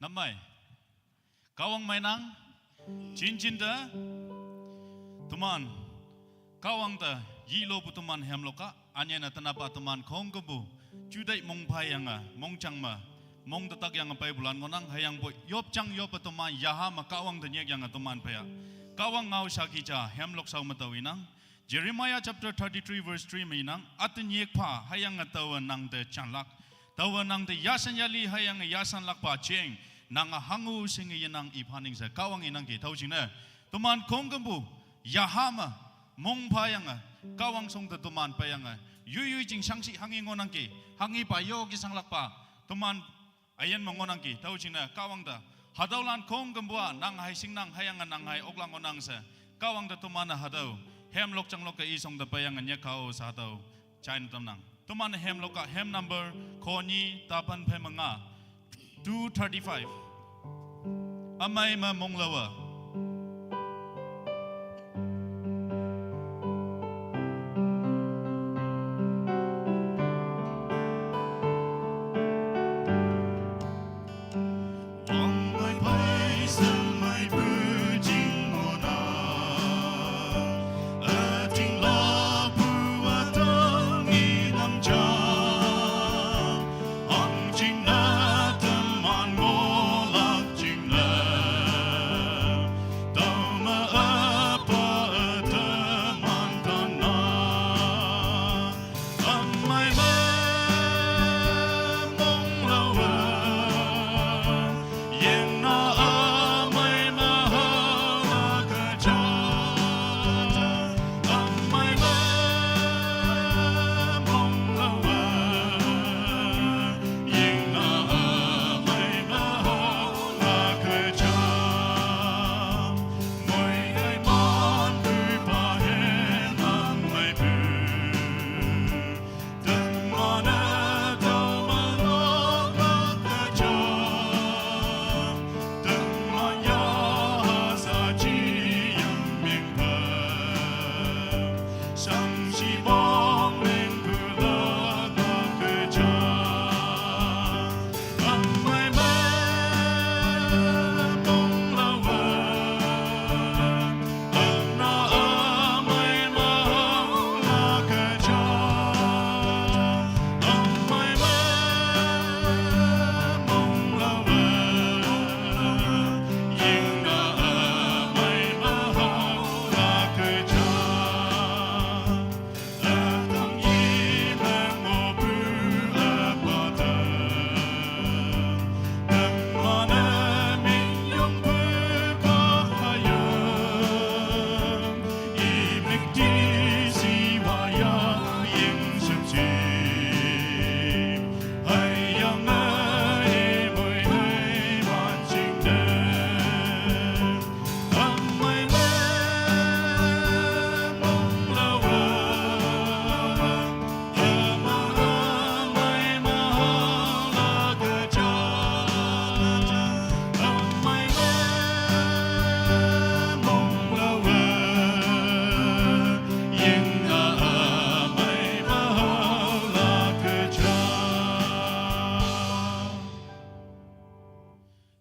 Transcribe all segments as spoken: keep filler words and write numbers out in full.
Namai. Kahwang mai nang, jinjin te, teman, Kahwang te, yilo pu teman hem lok a, anye na tenap a teman khongkümpu, judai mongphai yange, mongjang me, mong tetak yange pei pulan ngohnang, hüyangpoi, yopjang yoppe teman, yaha me Kahwang te nyek yange teman pei a. Kahwang ngao shaki ja, hem lok shao me tao inang, Jeremiah chapter thirty-three verse three me inang, ate nyek pha, hüyange taowe nang te janlak. Taowe nang te yasan yali hüyange yasanlakpa jeng, nange hango shinge yenang ipha ning she Kahwang inangki tüo jingne. Teman khongkümpu, yaha me, mongpha yange, Kahwang shong te teman pei yange, yoi yoi jing shangshih hanghi ngohnangki, hanghipa yo ki shanglakpa, teman üyin me ngohnangki, tüo jingne, Kahwang te, hatüolan khongkümpu a, nang hei shingnang, hüyange nang hei oklak ngohnang she, Kahwang te teman-e hatüo, hem lok jang lok ke i shong te pei yange nyek kao she hatüo, jaine tamnang. Teman-e hem lok a, hem number, khoni, tapan phei me nga, two thirty-five. Ümei me monglaowe.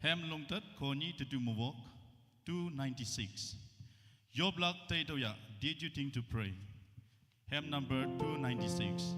Hem longtet khoni tetu mewok, two ninety-six. Yoplak tei tüoya, did you think to pray? Hymn number two ninety-six.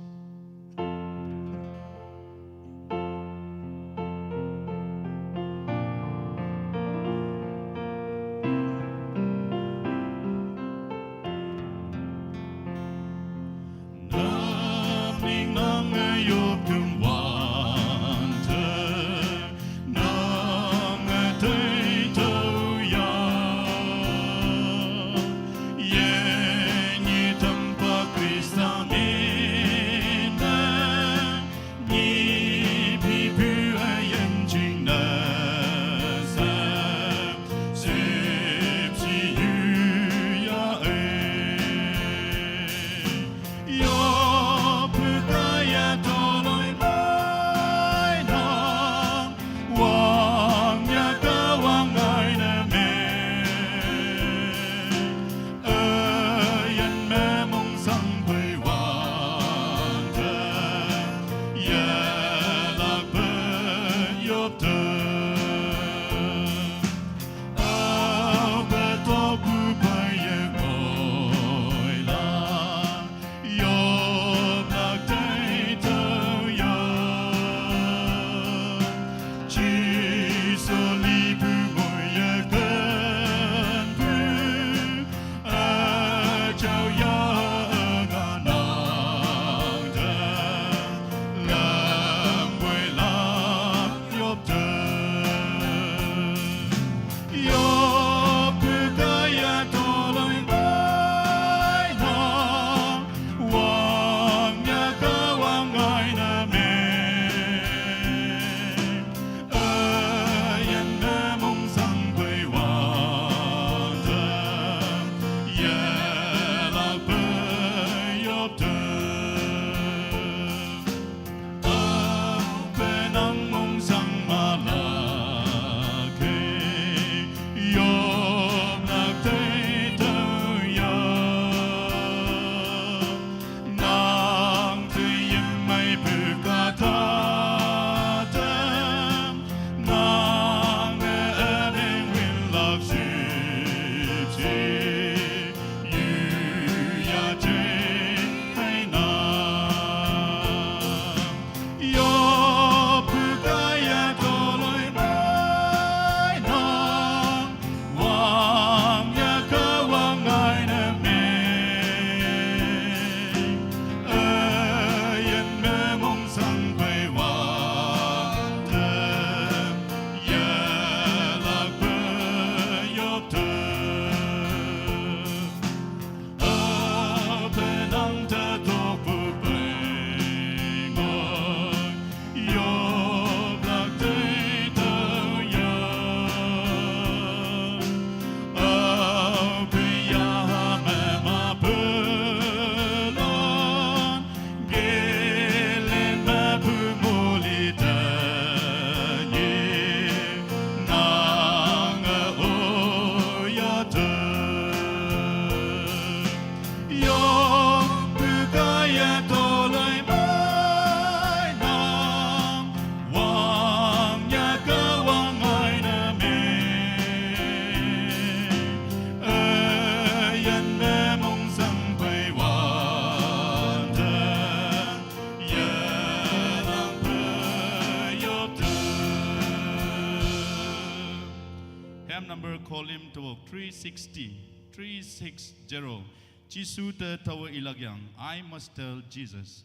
Hymn number Kolim twelve, three sixty, three six zero. Jisu te tawa ilak yang, I must tell Jesus.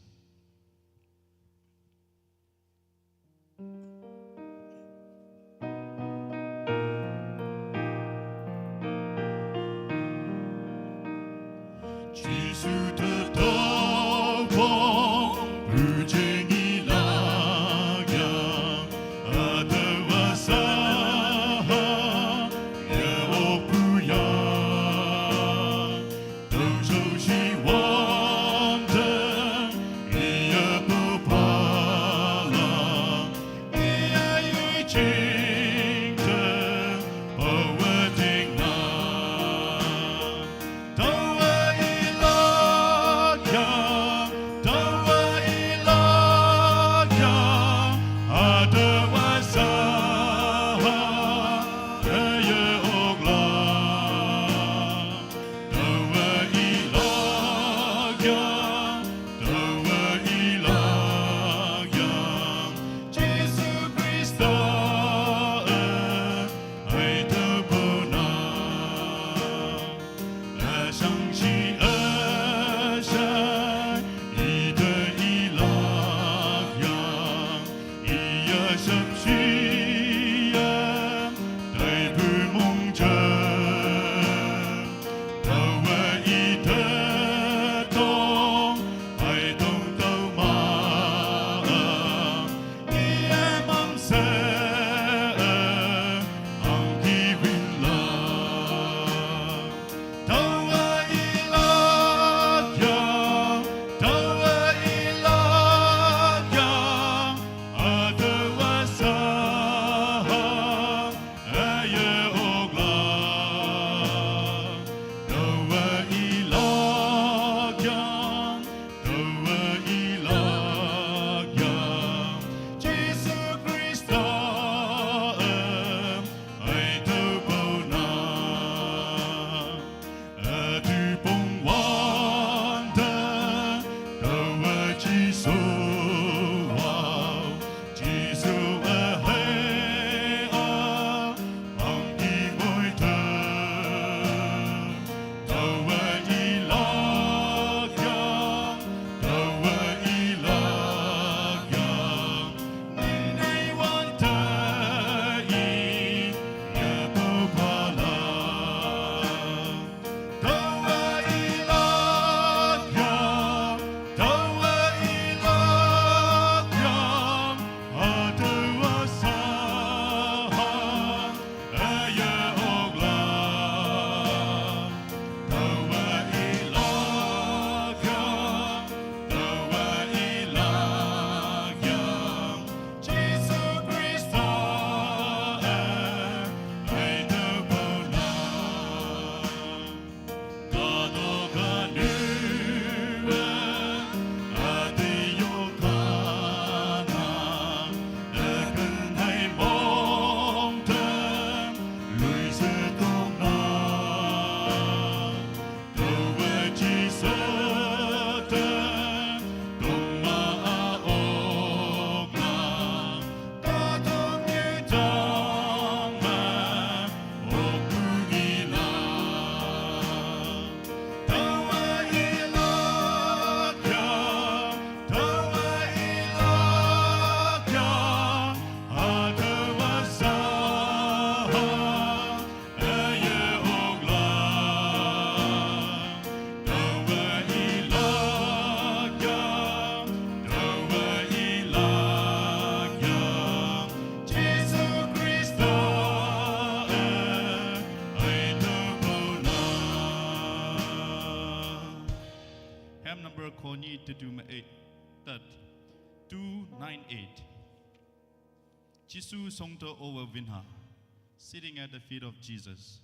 Jisu te tawa, ujing ilak yang, atawa saha, ya opuya. Tawa ilak yang, tawa ilak yang, Jisu Krista, eh, ai tawa na. Eh, shang shi, eh, shai, ita ilak yang, iya shap shi, eh, tai pu mong jang. Tawa ita tong, ai tong tau ma, ia mang se, ang ki win la. Tawa ilak yang, tawa ilak yang, atawa saha, aya okla. Tawa ilak yang, tawa ilak yang, Jisu Krista, eh, ai tawa na. Atu pong wanta, tawa Jisu wau, Jisu ahai a, ang ki moi ta. Tawa ilak yang, tawa ilak yang, ninai wanta i, ya pu pala. Tawa ilak yang, tawa ilak yang, atawa saha, aya okla. Tawa ilak yang, tawa ilak yang, Jisu Krista, eh, ai tawa na. Hymn number Koni Teduma eight, that two nine eight. Jisu Songta Owa Vinha, sitting at the feet of Jesus.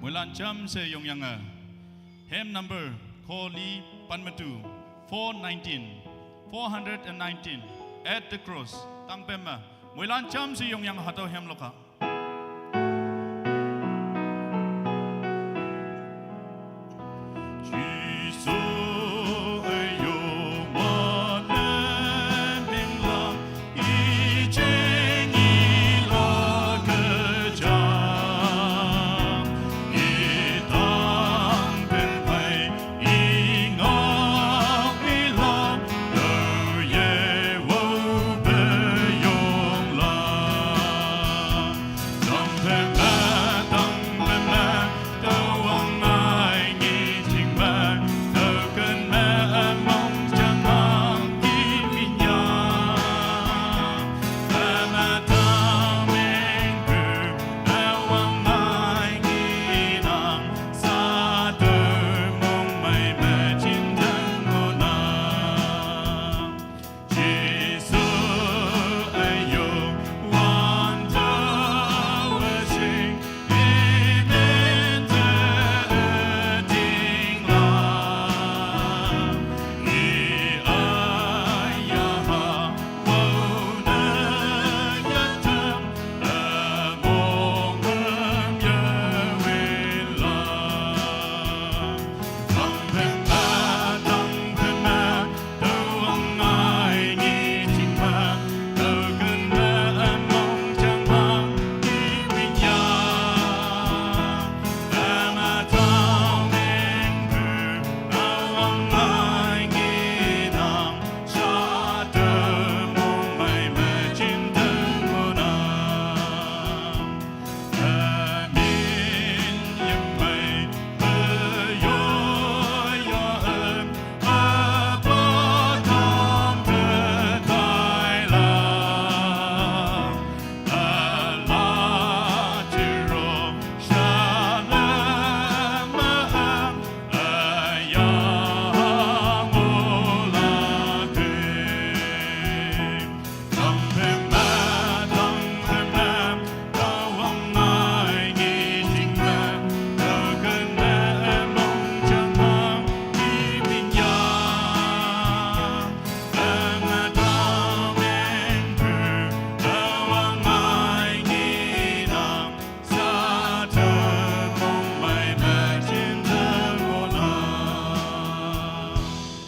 Muilan chamse yongyange. Hymn number kho li pan matu, four nineteen, four hundred and nineteen, At the Cross, tangpem me. Muilan chamse yongyange hatüo hymn lokha.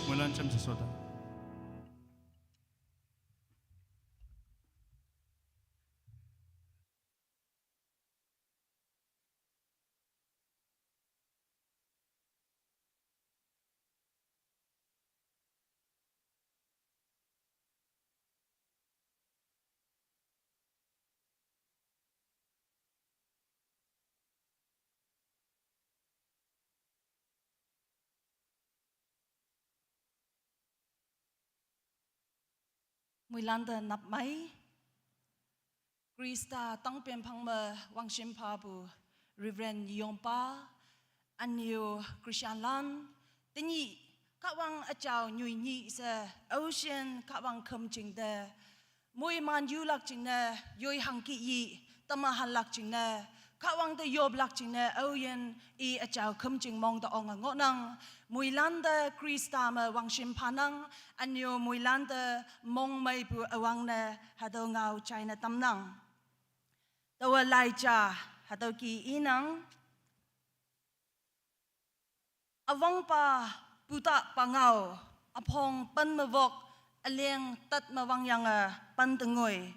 Muilan chamse sota. Muilan te nap mei. Khrista tangpem phang me wangshim phapu Reverend Yongpa, ünyu Christianlan, tenyih Kahwang üjao nyoi nyih she, Ocean Kahwang khüm jingte, moiman yulak jingne, yoi hangki yi, tamahanlak jingne, Kahwang te yoplak jingne aoyin i üjao khümjing mong te onge ngohnang. Moilan te Khrista me wangshim phanang, ünyu moilan te mongmeipu üwangne hatüo ngao jaine tamnang. Taowe laija hatüo ki inang. Üwangpa putapa ngao, üpong pen me wok, üleng tat me wangyange pen te ngoi.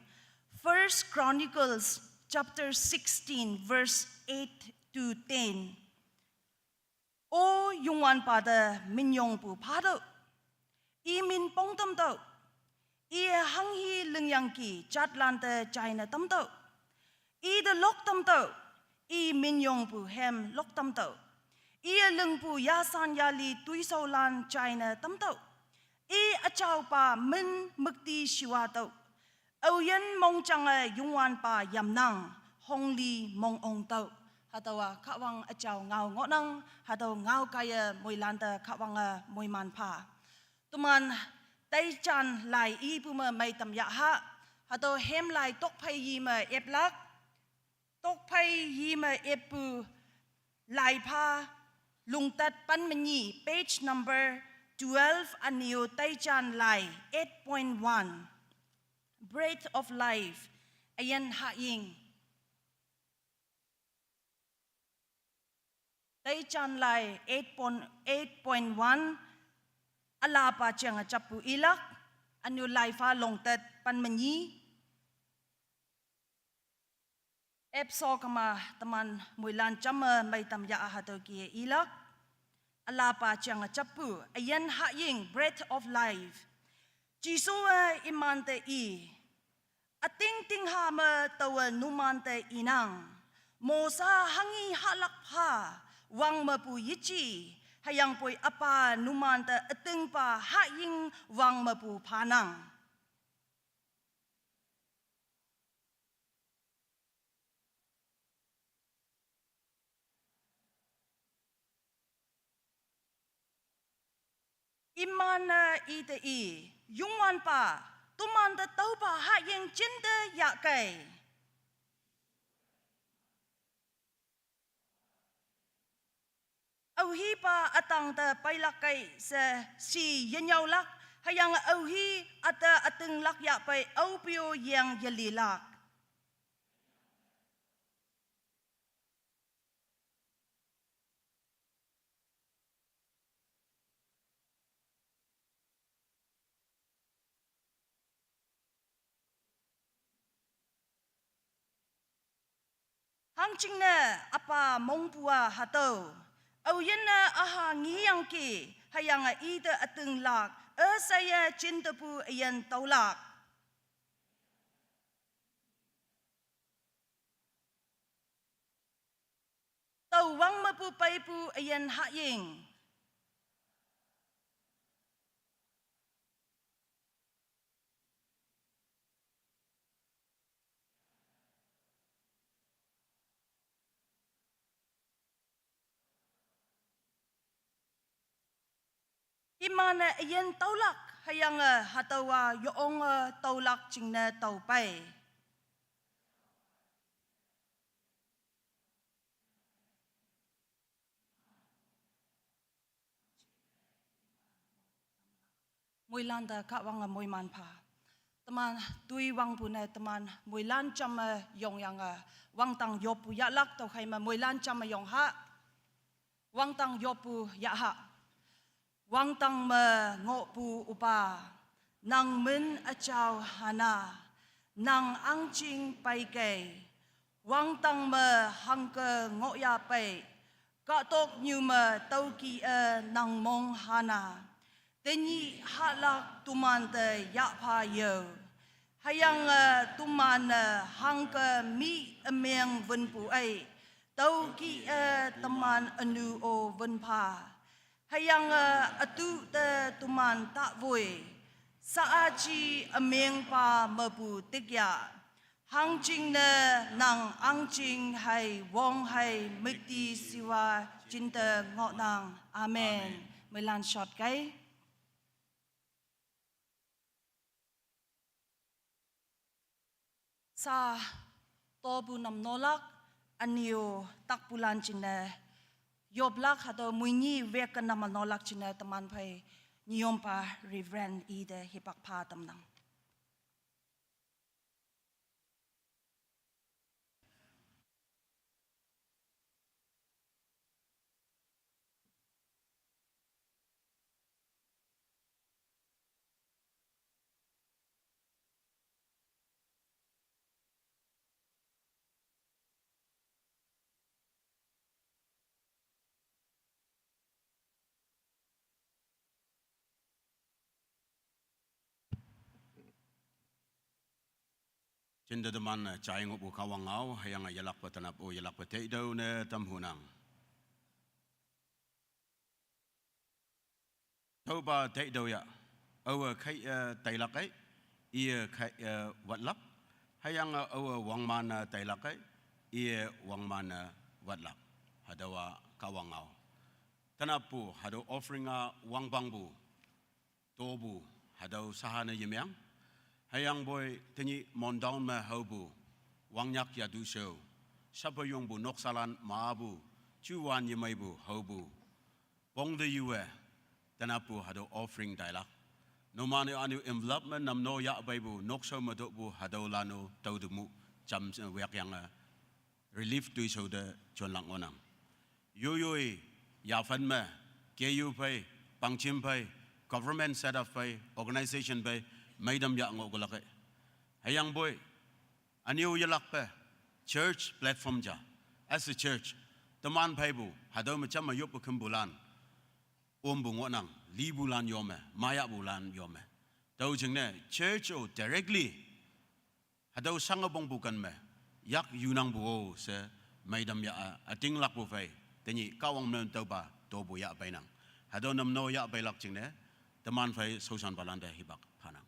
First Chronicles chapter sixteen, verse eight to ten. O Youngwanpa te minyongpu phatüoh. I min pongtamtüoh. Iye hanghi lingyangki jatlan te jaine tamtüoh. I te loktamtüoh. I minyongpu hem loktamtüoh. Iye lingpu yasan yali toishaolan jaine tamtüoh. I üjaopa min mükti shiwatüoh. Aoyin mongjange Youngwanpa yamnang, hongli mong ongtüoh. Hatüowa Kahwang üjao ngao ngohnang, hatüo ngao kaiye moilan te Kahwange moiman pha. Toman taijan lai ipu me meitam yahha, hatüo hem lai tokphei yi me eplak, tokphei yi me eppu lai pha lungtat pen me nyi, page number twelve, ünyu taijan lai eight point one, Bread of Life, üyin hahying. Taijan lai eight point, eight point one, ülapa jeng jappu ilak, ünyu lai pha lungtat pen me nyi. Epso kema teman moilan jamme meitam yah hatüo ki ilak. Ülapa jeng jappu, üyin hahying, Bread of Life. Jesuwe imante i, üting tingha me taowe numante inang. Mosa hanghi hahlak pha, wang mepu yeji, hüyangpoi üpa numante ütingpa hahying wang mepu phanang. Iman-e ite i, Youngwanpa, tomante tüopa hahying jinte yahkei. Aohipa ütangte peilak kei she shi yenyüolak, hüyange aohi üte ütinglak yahpei aopeo yeng yelilak. Hangjingne üpa mongpu-a hatüo, aoyinne üha ngeyangki, hüyange ite ütinglak, üsheiye jintepu üyin tüolak. Tao wang mepu peipu üyin hahying. Iman-e üyin tüolak, hüyange hatüowa yonge tüolak jingne tao pei. Moilan te Kahwange moiman pha. Teman toi wangpu ne teman moilan jamme yongyange wangdang yoppu yahlak, tüokhei me moilan jamme yongha. Wangdang yoppu yaha. Wangdang me ngohpu üpa, nang min üjao hana, nang ahngching peikei. Wangdang me hangke ngohya pei, kahtoknyu me tüokih-e nang mong hana. Tenyih hahlak tomante yahpha yo. Hüyange toman-e hangke mih ümeng wünpu ei, tüokih-e teman ünu-o wünpha. Hüyange ütüo te toman tawoi, shaaji ümengpa mepu tikya. Hangjingne nang ahngching hei wong hei müktishiwa jinte ngohnang. Amen. Moilan shot kei. Sha topu nam nolak, Aniu takpulan jingne yoplak hatüo muinyi wek ke namal nolak jingne teman phei nyiyompa Reverend i te hipak pha tamnang. Jinte teman, eh, jai ngohpu Kahwang ngao, hüyange yelakpe tenap-o yelakpe teitüo ne tamhunang. Tüopa teitüo ya, aowe khei-e tailak ei, iye khei-e watlak, hüyange aowe wangman-e tailak ei, iye wangman-e watlak. Hatüowa Kahwang ngao. Tenappu hatüo offering-a wangpangpu topu, hatüo sahane yemeang. Hüyangpoi tenyih Mon town me haopu wangnyak yatu shao, shape yongpu noksalan mapu, juwan yemeipu haopu pongte yuwe, tenappu hatüo offering tailak. Numan-e ünyu envelope me namno yahpeipu, nokshao me tohpu hatüolan-o tüote mu jam, eh, wekyange relief toishao te jonlak ngohnang. Yoyoi, yaphan me, K U phei, pangjim phei, government set up phei, organization phei, meitam yah ngoh külak ei. Hüyangpoi, ünyu yelakpe, church platform ja, as a church, teman pheipu hatüo me jam me yoppe khümpulan ompu ngohnang, lipulan yome, mayahpulan yome. Tüo jingne church-o directly hatüo shange pongpu ken me yak yunangpu-o she, meitam yah-a ütinglakpu phei, tenyih Kahwang men tüopa topu yah peinang. Hatüo namno yah peilak jingne, teman phei shaoshanpalan te hipak phanang.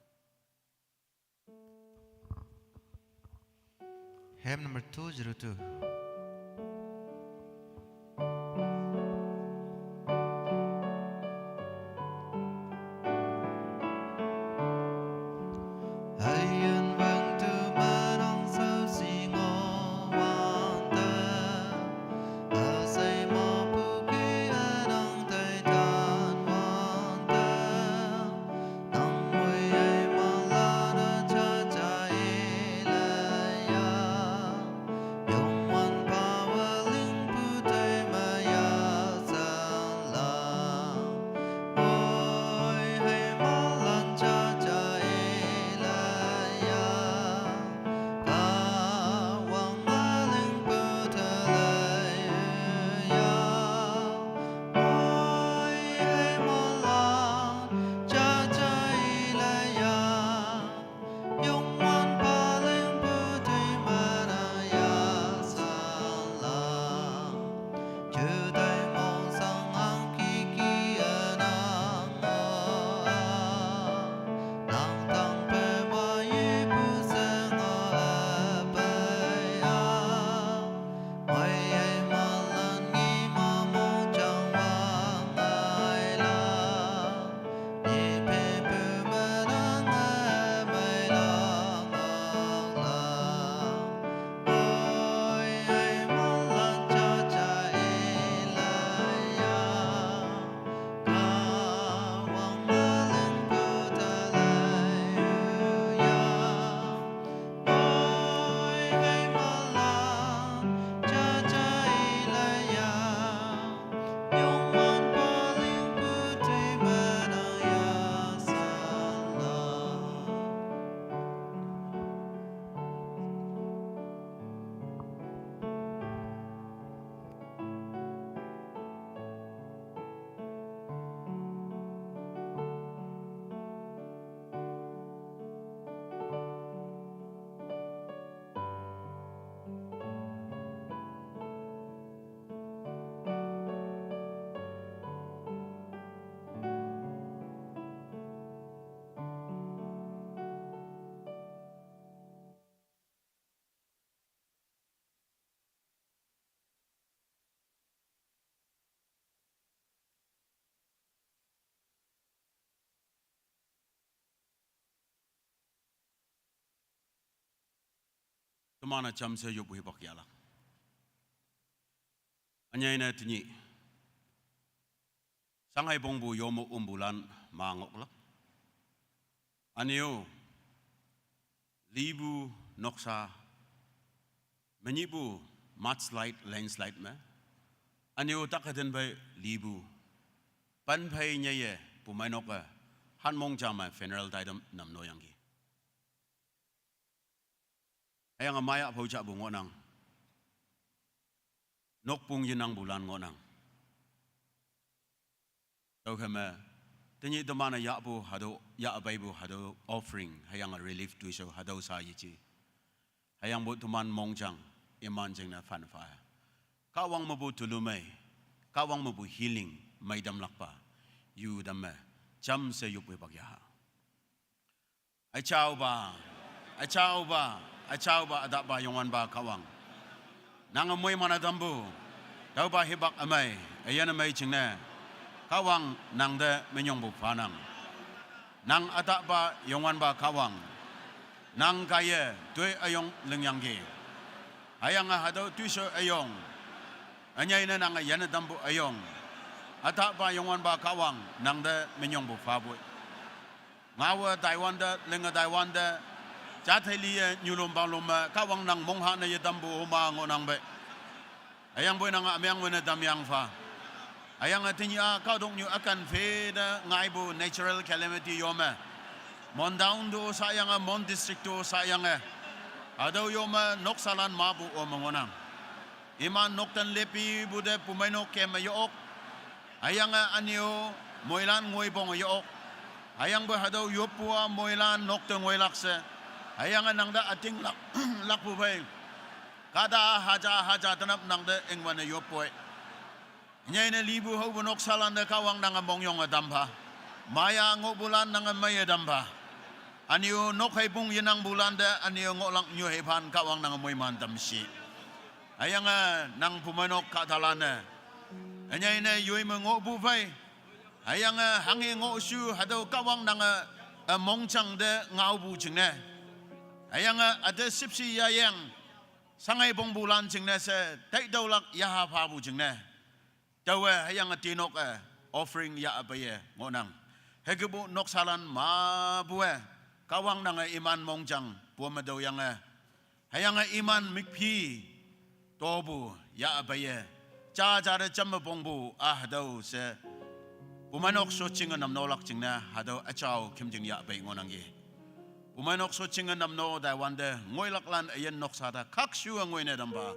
Hymn number two zero two. Teman-e jamshe yoppu hipak yahlak. Ünyei ne tenyih Shanghai pongpu yome ümpulan ma ngohlak. Üne-o lipu noksa, menyihpu mudslide, landslide me. Üne-o tak hüten phei lipu. Pen phei nyeiye pumeinok-e hanmong ja me funeral taitam namno yangki. Hüyange maya phao japu ngohnang. Nokpung yenangpulan ngohnang. Tüokhei me, tenyih teman-e yahpu hatüo, yahpeipu hatüo offering, hüyange relief toishao hatüo sha yeje. Hüyangpoi teman mongjang, iman jingne phanpha. Kahwang mepu tulumei, Kahwang mepu healing, meitamlakpa, yu tamme, jamshe yopwepak yaha. Üjaopa, üjaopa, üjaopa, ütahpa Youngwanpa Kahwang, nange moiman-e tampu, tüopa hipak ümei, üyin ümei jingne, Kahwang nangte minyongpu phanang. Nang ütahpa Youngwanpa Kahwang, nang kaiye toi üyong lingyangki. Hüyange hatüo toishao üyong, ünyei ne nange yanne tampu üyong, ütahpa Youngwanpa Kahwang nangte minyongpu phapoi. Ngaowe taiwante, linge taiwante, jathei liye nyulom palom me Kahwang nang mongha ne yetampu oma ngohnang pei. Hüyangpoi nange ümeng wene tamyang pha. Hüyange tenyih-a kahtoknyu ükan phe te ngaipu natural calamity yome, Mon town to shayange, Mon district to shayange, hatüo yome noksalan mapu ome ngohnang. Iman nokten lepipu te pumeinok kem me ye-ok, hüyange üne-o moilan ngoiponge ye-ok. Hüyangpoi hatüo yoppu-a moilan nokte ngoilak she, hüyange nangte ütinglak, lakpu phei, kahta haja haja tenap nangte ingwante yoppoi. Ünyei ne lipu haopu noksalante Kahwang nange mongyonge tampha. Maya ngohpulan nange meiye tampha. Üne-o nok heipung yenangpulante üne-o ngohlak nyu heiphan Kahwang nange moiman tamshi. Hüyange nang pumeinok kahtalan-e, ünyei ne yoi me ngohpu phei, hüyange hanghe ngohshu hatüo Kahwang nange, e, mongjang te ngaopu jingne, hüyange üte shüpshe yayang, Shanghai pongpulan jingne she, taitüolak yaha phapu jingne, taowe hüyange tinok-e offering yahpeiye ngohnang. Hükepu noksalan mapu-e, Kahwang nange iman mongjang pome tüoyange, hüyange iman mükphi topu yahpeiye, jaja te jamme pongpu-a hatüo she, pumeinok shotjinge namnolak jingne hatüo üjao khümjing yahpei ngohnangki. Pumeinok shotjinge namno taiwante ngoilaklan üyin noksa te khakshu-e ngoine tampha.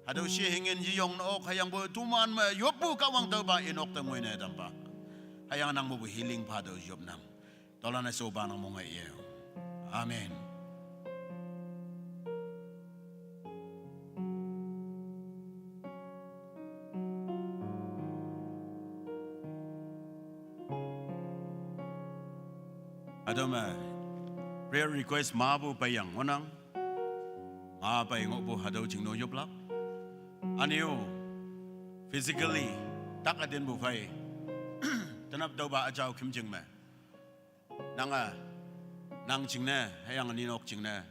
Hatüo shehingin yeyong nok hüyangpoi toman me yoppu Kahwang tüopa inok te ngoine tampha. Hüyange nang mepu healing pha tüo yopnang. Tüolan-e shopa nang monge ye. Amen. Hatüo me prayer request mapu peiyang ngohnang. Ma pei ngohpu hatüo jingne yoplak. Üne-o physically tak ütinpu phei, tenap tüopa üjao khümjing me, nange, nang jingne, hüyange ninok jingne,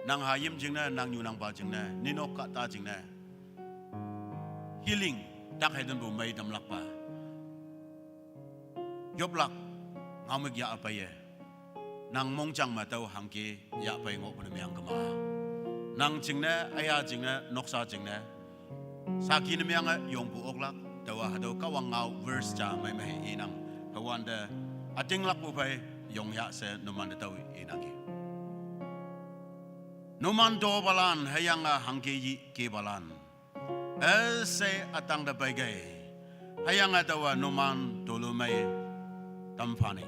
nang hayim jingne, nang nyu nangpa jingne, ninok kahta jingne, healing tak hei tenpu mei tamlakpa, yoplak, ngaomük yahpeiye, nang mongjang me tüo hangke yahpei ngohpu ne meang kema. Nang jingne, üya jingne, noksa jingne, saki ne meange yongpu oklak, taowa hatüo Kahwang ngao verse ja meimei inang. Hüwante ütinglakpu phei yong yah she numante tao inangki. Numan topalan hüyange hangke yikehpalan, üshei ütangte peikei, hüyange taowa numan tolumei tampha ni.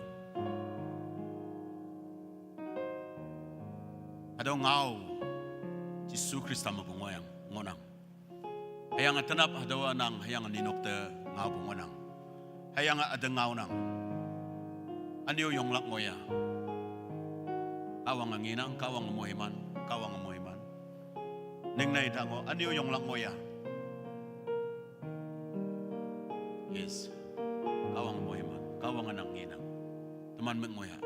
Hatüo ngao Jesu Khrista mepu ngohyang ngohnang. Hüyange tenap hatüowa nang hüyange ninok te ngaopu ngohnang. Hüyange üte ngaonang. Üne-o yonglak ngohya, Kahwange ngenang, Kahwange moiman, Kahwange moiman. Ningnei ta ngoh, üne-o yonglak ngohya. Yes. Kahwange moiman, Kahwange nang ngenang. Teman mük ngohya.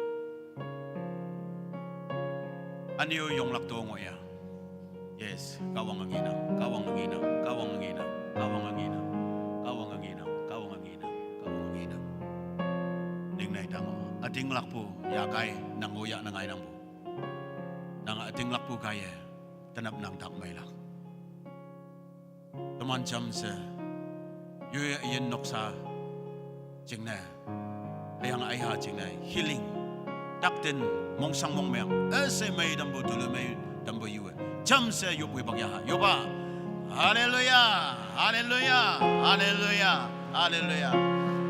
Üne-o yonglak to ngohya. Yes, Kahwange ngenang, Kahwange ngenang, Kahwange ngenang. Kahwang angi nang, Kahwang angi nang, Kahwang angi nang, Kahwang angi nang. Ningnei tang o, ütinglakpu, yahkei, nang o yah nang ai nangpu. Nang ütinglakpu kaiye, tenap nang tak meilak. Teman jamshe, yoye üyin noksa, jingne. Hüyange aiha jingne healing. Takten mongsang mongmeang. Üshei mei tampu tulu mei tampu yuwe. Jamshe yop wipak yaha. Yopa. Hallelujah. Hallelujah. Hallelujah. Hallelujah.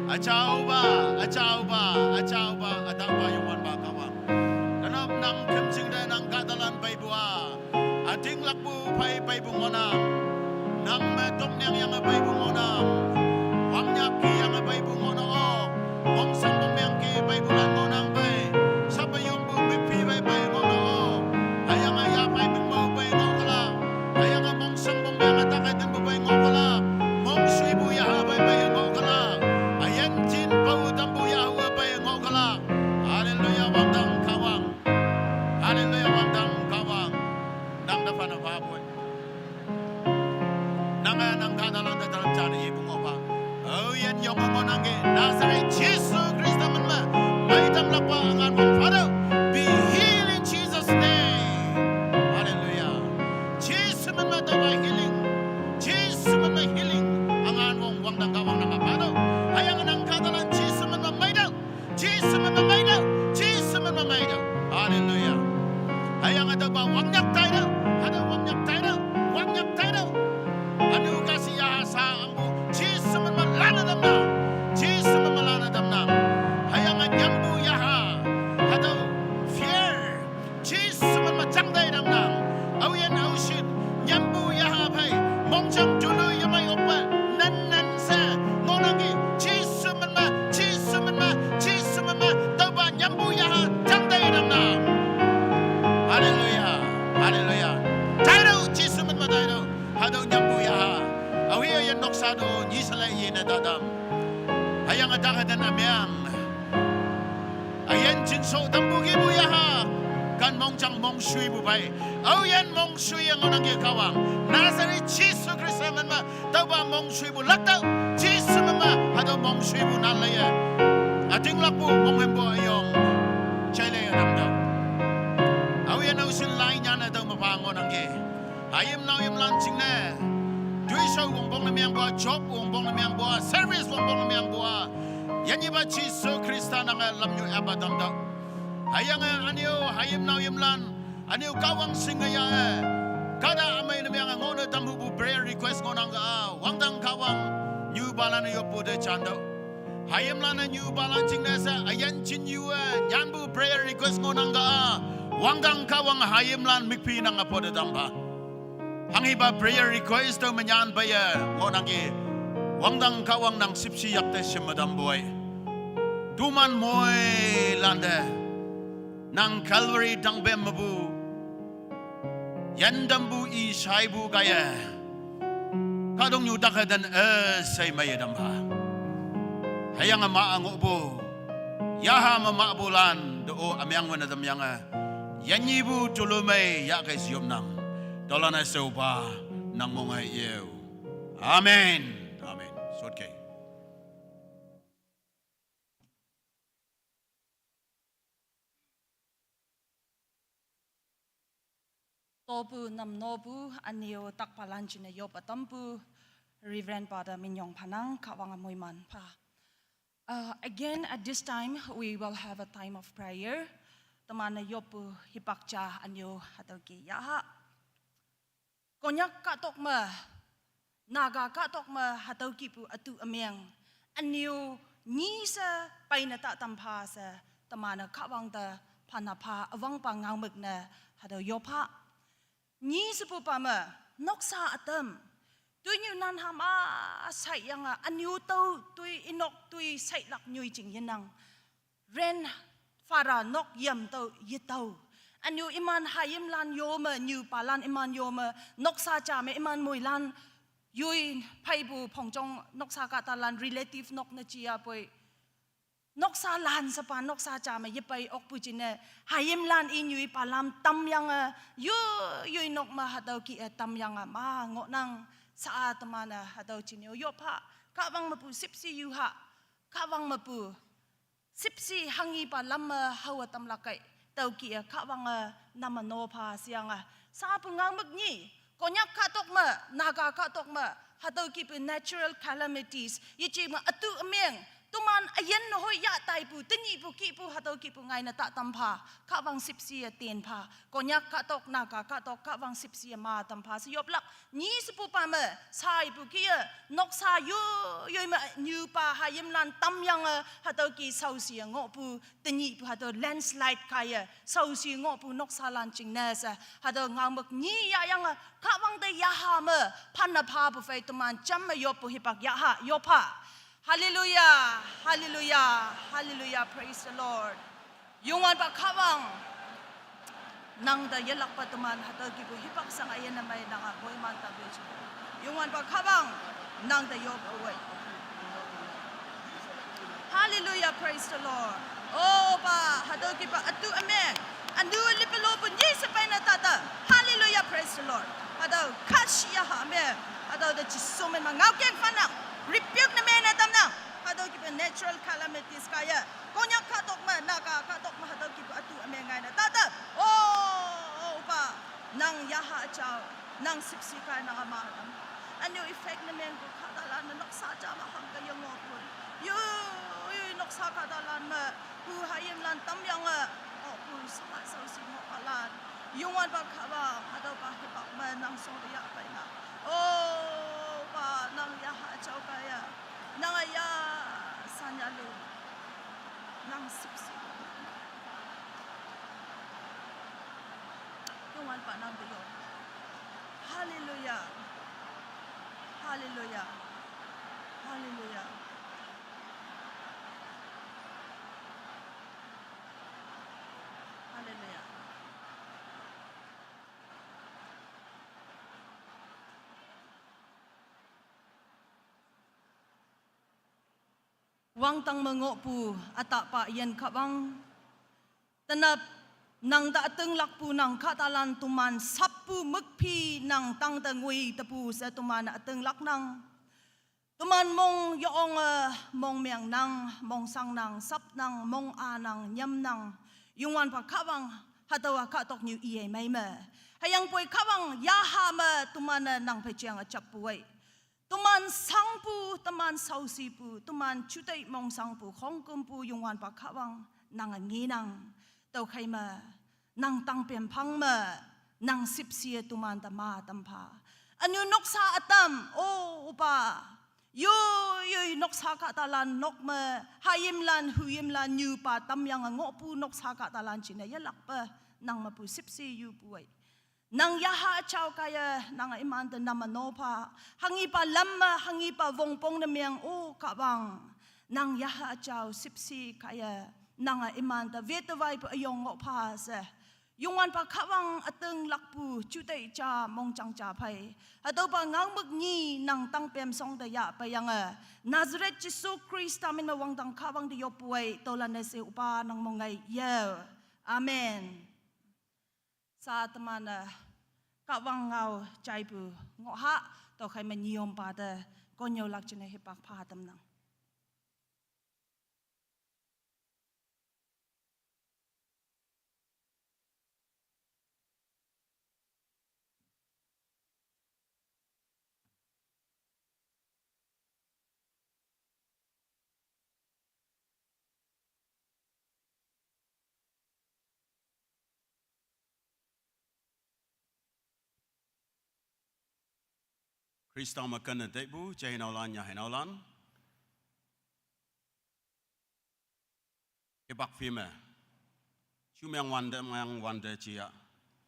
Achaopa, achaopa, achaopa, atapa Youngwanpa Kahwang. Tenap nang khümjing te nang kahtalan peipu a. Ütinglakpu phei peipu ngohnang. Nang me toknyang yange peipu ngohnang. Wangnyak ki yange peipu ngohnang o. Mongsang mongmeang ki peipu lan ngohnang pei. Sape yongpu mükphi pei pei ngohnang o. Hüyange ya pei mükmo pei ngoh kala. Hüyange mongsang mongmeang atak-e tenpu pei ngoh kala. Mongshuipu yaha pei pei ngoh kala. Üyin jin pao tampu yaha pei ngoh kala. Hallelujah, wangdang Kahwang. Hallelujah, wangdang Kahwang. Nang te phanne pha poi. Nange nang kahtalan te talam jane yepu ngohpa. Aoyin yonge ngohnangki Nazareth Jesu Khrista min me. Meitamlakpa üngan wong phatüoh. Be healed in Jesus' name. Hallelujah. Jesu min me tüopa healing. Jesu min me healing. Üngan wong wangdang Kahwang nange phatüoh. Hüyange nang kahtalan Jesu min me meitüoh. Jesu min me meitüoh, Jesu min me meitüoh. Hallelujah. Hüyange tüopa wangnyak taitüoh, hatüo wangnyak taitüoh, wangnyak taitüoh. Ünu kahshih yaha sha angpu, Jesu min me lanne tamnang, Jesu min me lanne tamnang. Hüyange nyampu yaha, hatüo fear, Jesu min me jangtei tamnang. Aoyin aoshin, nyampu yaha phei, mongjang tulu yemei okpe, nan nan she, ngohnangki, Jesu min me, Jesu min me, Jesu min me, tüopa nyampu yaha, jangtei tamnang. Hallelujah, hallelujah. Taitüoh, Jesu min me taitüoh, hatüo nyampu yaha. Aohe üyin noksa to, nyi she lei yene tatam. Hüyange tak heten ümeang. Üyin jinsho tampu kipu yaha. Kan mongjang mongshuipu pei. Aoyin mongshuiye ngohnangki Kahwang. Nazareth Jesu Khrista min me. Tüopa mongshuipu laktüoh. Jesu min me. Hatüo mongshuipu nan leiye. Ütinglakpu monghümpu üyong. Jaileiye nangtüoh. Aoyin aoshin lai nyanne tüo mepa ngohnangki. Hayim naoyimlan jingne. Toishao wongpong ne meangpu a, job wongpong ne meangpu a, service wongpong ne meangpu a. Yanyipa Jesu Khrista nange lamnyu apa tamtüoh. Hüyange ünyu hayim naoyimlan, ünyu Kahwang shinge yahe. Kahta ümei ne meange ngohne tamhupu prayer request ngohnang ka-a, wangdang Kahwang nyupalan-e yoppu te jantüoh. Hayimlan-e nyupalan jingne she üyin jin yu-e nyanpu prayer request ngohnang ka-a, wangdang Kahwang hayimlan mükphi nange pote tampha. Hanghipa prayer request tüo me nyan peiye ngohnangki, wangdang Kahwang nang shüpshe yakte shemme tampoi. Toman moilante nang Calvary tangpem mepu yantampu i shaipu kaiye, kahtoknyu tak heten üshei meiye tampha. Hüyange ma ngohpu, yaha me mahpulan te-o ümeang wene tamyange, yanyipu tulu mei yahkei sheyopnang. Tüolan-e shaopa nang monghei yeo. Amen. Amen. Shotke. Topu namnopu ünyu takpalan jingne yoppe tampu Reverend pa te minyong phanang, Kahwange moiman pha. Uh, again, at this time, we will have a time of prayer. Teman-e yoppu hipak ja ünyu hatüo ki yaha. Konyak kahtok me, Naga kahtok me hatüo kihpu ütu ümeng. Ünyu nyi she peine ta tampha she, teman-e Kahwang te phanapha üwangpa ngaomük ne hatüo yoppha. Nyi shepupa me, noksa ütam. Toinyu nan ham a shaiyange, ünyu tüo toi inok toi shailak nyoi jing yenang. Rent, fara nok yam tüo yetüo. Ünyu iman hayimlan yo me, nyupalan iman yo me, noksa ja me iman moilan, yoi pheipu phongjong noksa kahtalan relative nok ne jiapoi. Noksalan shepa noksa ja me yepei okpu jingne, hayimlan i nyuipalan tamyange, yo, yoi nok me hatüo kih-e tamyange ma ngohnang. Sa-a teman-e hatüo jingne-o yop ha, Kahwang mepu shüpshe yu ha, Kahwang mepu shüpshe hanghipa lam me haowe tamlak kei, tüokih-e Kahwange name no pha sheyange. Sapu ngaomük nyi, Konyak kahtok me, Naga kahtok me, hatüo kihpu natural calamities, yeje me ütu ümeng, teman üyin hoi yah taipu, tenyihpu kihpu, hatüo kihpu ngaine ta tam pha, Kahwang shüpshe-e ten pha, Konyak kahtok, Naga kahtok, Kahwang shüpshe-e ma tam pha she yoplak. Nyi shepupa me, saipu kih-e, noksa yo, yoi me nyupa hayimlan tamyange, hatüo kih shaoshi ngohpu, tenyihpu hatüo landslide kaiye, shaoshi ngohpu noksalan jingne she, hatüo ngaomük nyi yahyange, Kahwang te yaha me, phanne phapu phei teman jam me yoppu hipak yaha, yop ha. Hallelujah, hallelujah, hallelujah, praise the Lord. Youngwanpa Kahwang, nang te yelakpa teman hatüo kihpu hipak shang üyin ne mei nange moiman ta peji. Youngwanpa Kahwang, nang te yop uwei. Hallelujah, praise the Lord. Opa, hatüo kihpu ütu ümeng, ünu lipe lopu nyi she peine tata. Hallelujah, praise the Lord. Hatüo kashi yaha me, hatüo te Jesu min me ngaokeng phanang, rebuke ne mei ne tamnang. Hatüo kihpu natural calamities kaiye, Konyak kahtok me, Naga kahtok me, hatüo kihpu ütu ümeng ngaine tata. O, Opa, nang yaha jao, nang shüpshe kai nang ama tam. Ünyu effect ne mengpu kahtalan me noksa ja me hangke yengohpu, yo, yo, noksa kahtalan me, pu hayimlan tamyange, o, pu sa shaoshi ngohpalan. Youngwanpa Kahwang, hatüopa hipak me nang shong te yah peinang. Opa, nang yaha jao kaiye, nange ya sanya lu, nang shüpshe. Youngwanpa nang te yop. Hallelujah. Hallelujah. Hallelujah. Hallelujah. Wangdang me ngohpu ütahpa Üyin Kahwang, tenap nang te ütinglakpu nang kahtalan teman sappu mükphi nang tangte ngoi tepu she teman ütinglaknang. Teman mong yeonge, mongmengnang, mongsangnang, sapnang, monganang, nyamnang. Youngwanpa Kahwang, hatüowa kahtoknyu iye mei me. Hüyangpoi Kahwang yaha me teman-e nang phei jeange jappu ei. Teman sangpu, teman shaoshipu, teman jutei mongsangpu, khongkümpu Youngwanpa Kahwang nange ngenang. Tüokhei me, nang tangpem phang me, nang shüpshe-e teman te ma tam pha. Ünyu noksa ütam, O Opa, yoi, yoi noksa kahtalan nok me, hayimlan, huyimlan, nyupa tamyange ngohpu noksa kahtalan jingne yelakpe, nang mepu shüpshe yupu ei. Nang yaha jao kaiye, nange imante name no pha. Hanghipa lam me, hanghipa wongpong ne meng, O Kahwang, nang yaha jao shüpshe kaiye, nange imante wete waipu üyong ngoh pha she. Youngwanpa Kahwang ütinglakpu jutei ja mongjang ja phei, hatüopa ngaomük nyi nang tangpem shong te yah peiyange, Nazareth Jesu Khrista min me wangdang Kahwang te yoppu ei, tüolan-e she Opa nang mong ei yao. Amen. Sa teman-e Kahwang ngao jaipu ngoh ha, tüokhei me nyiyompa te konnyüolak jingne hipak pha tamnang. Khrista me kenne teipu, jeiheinaolan, yaheinaolan. Hipak phi me, jumeng wante, meng wante jia,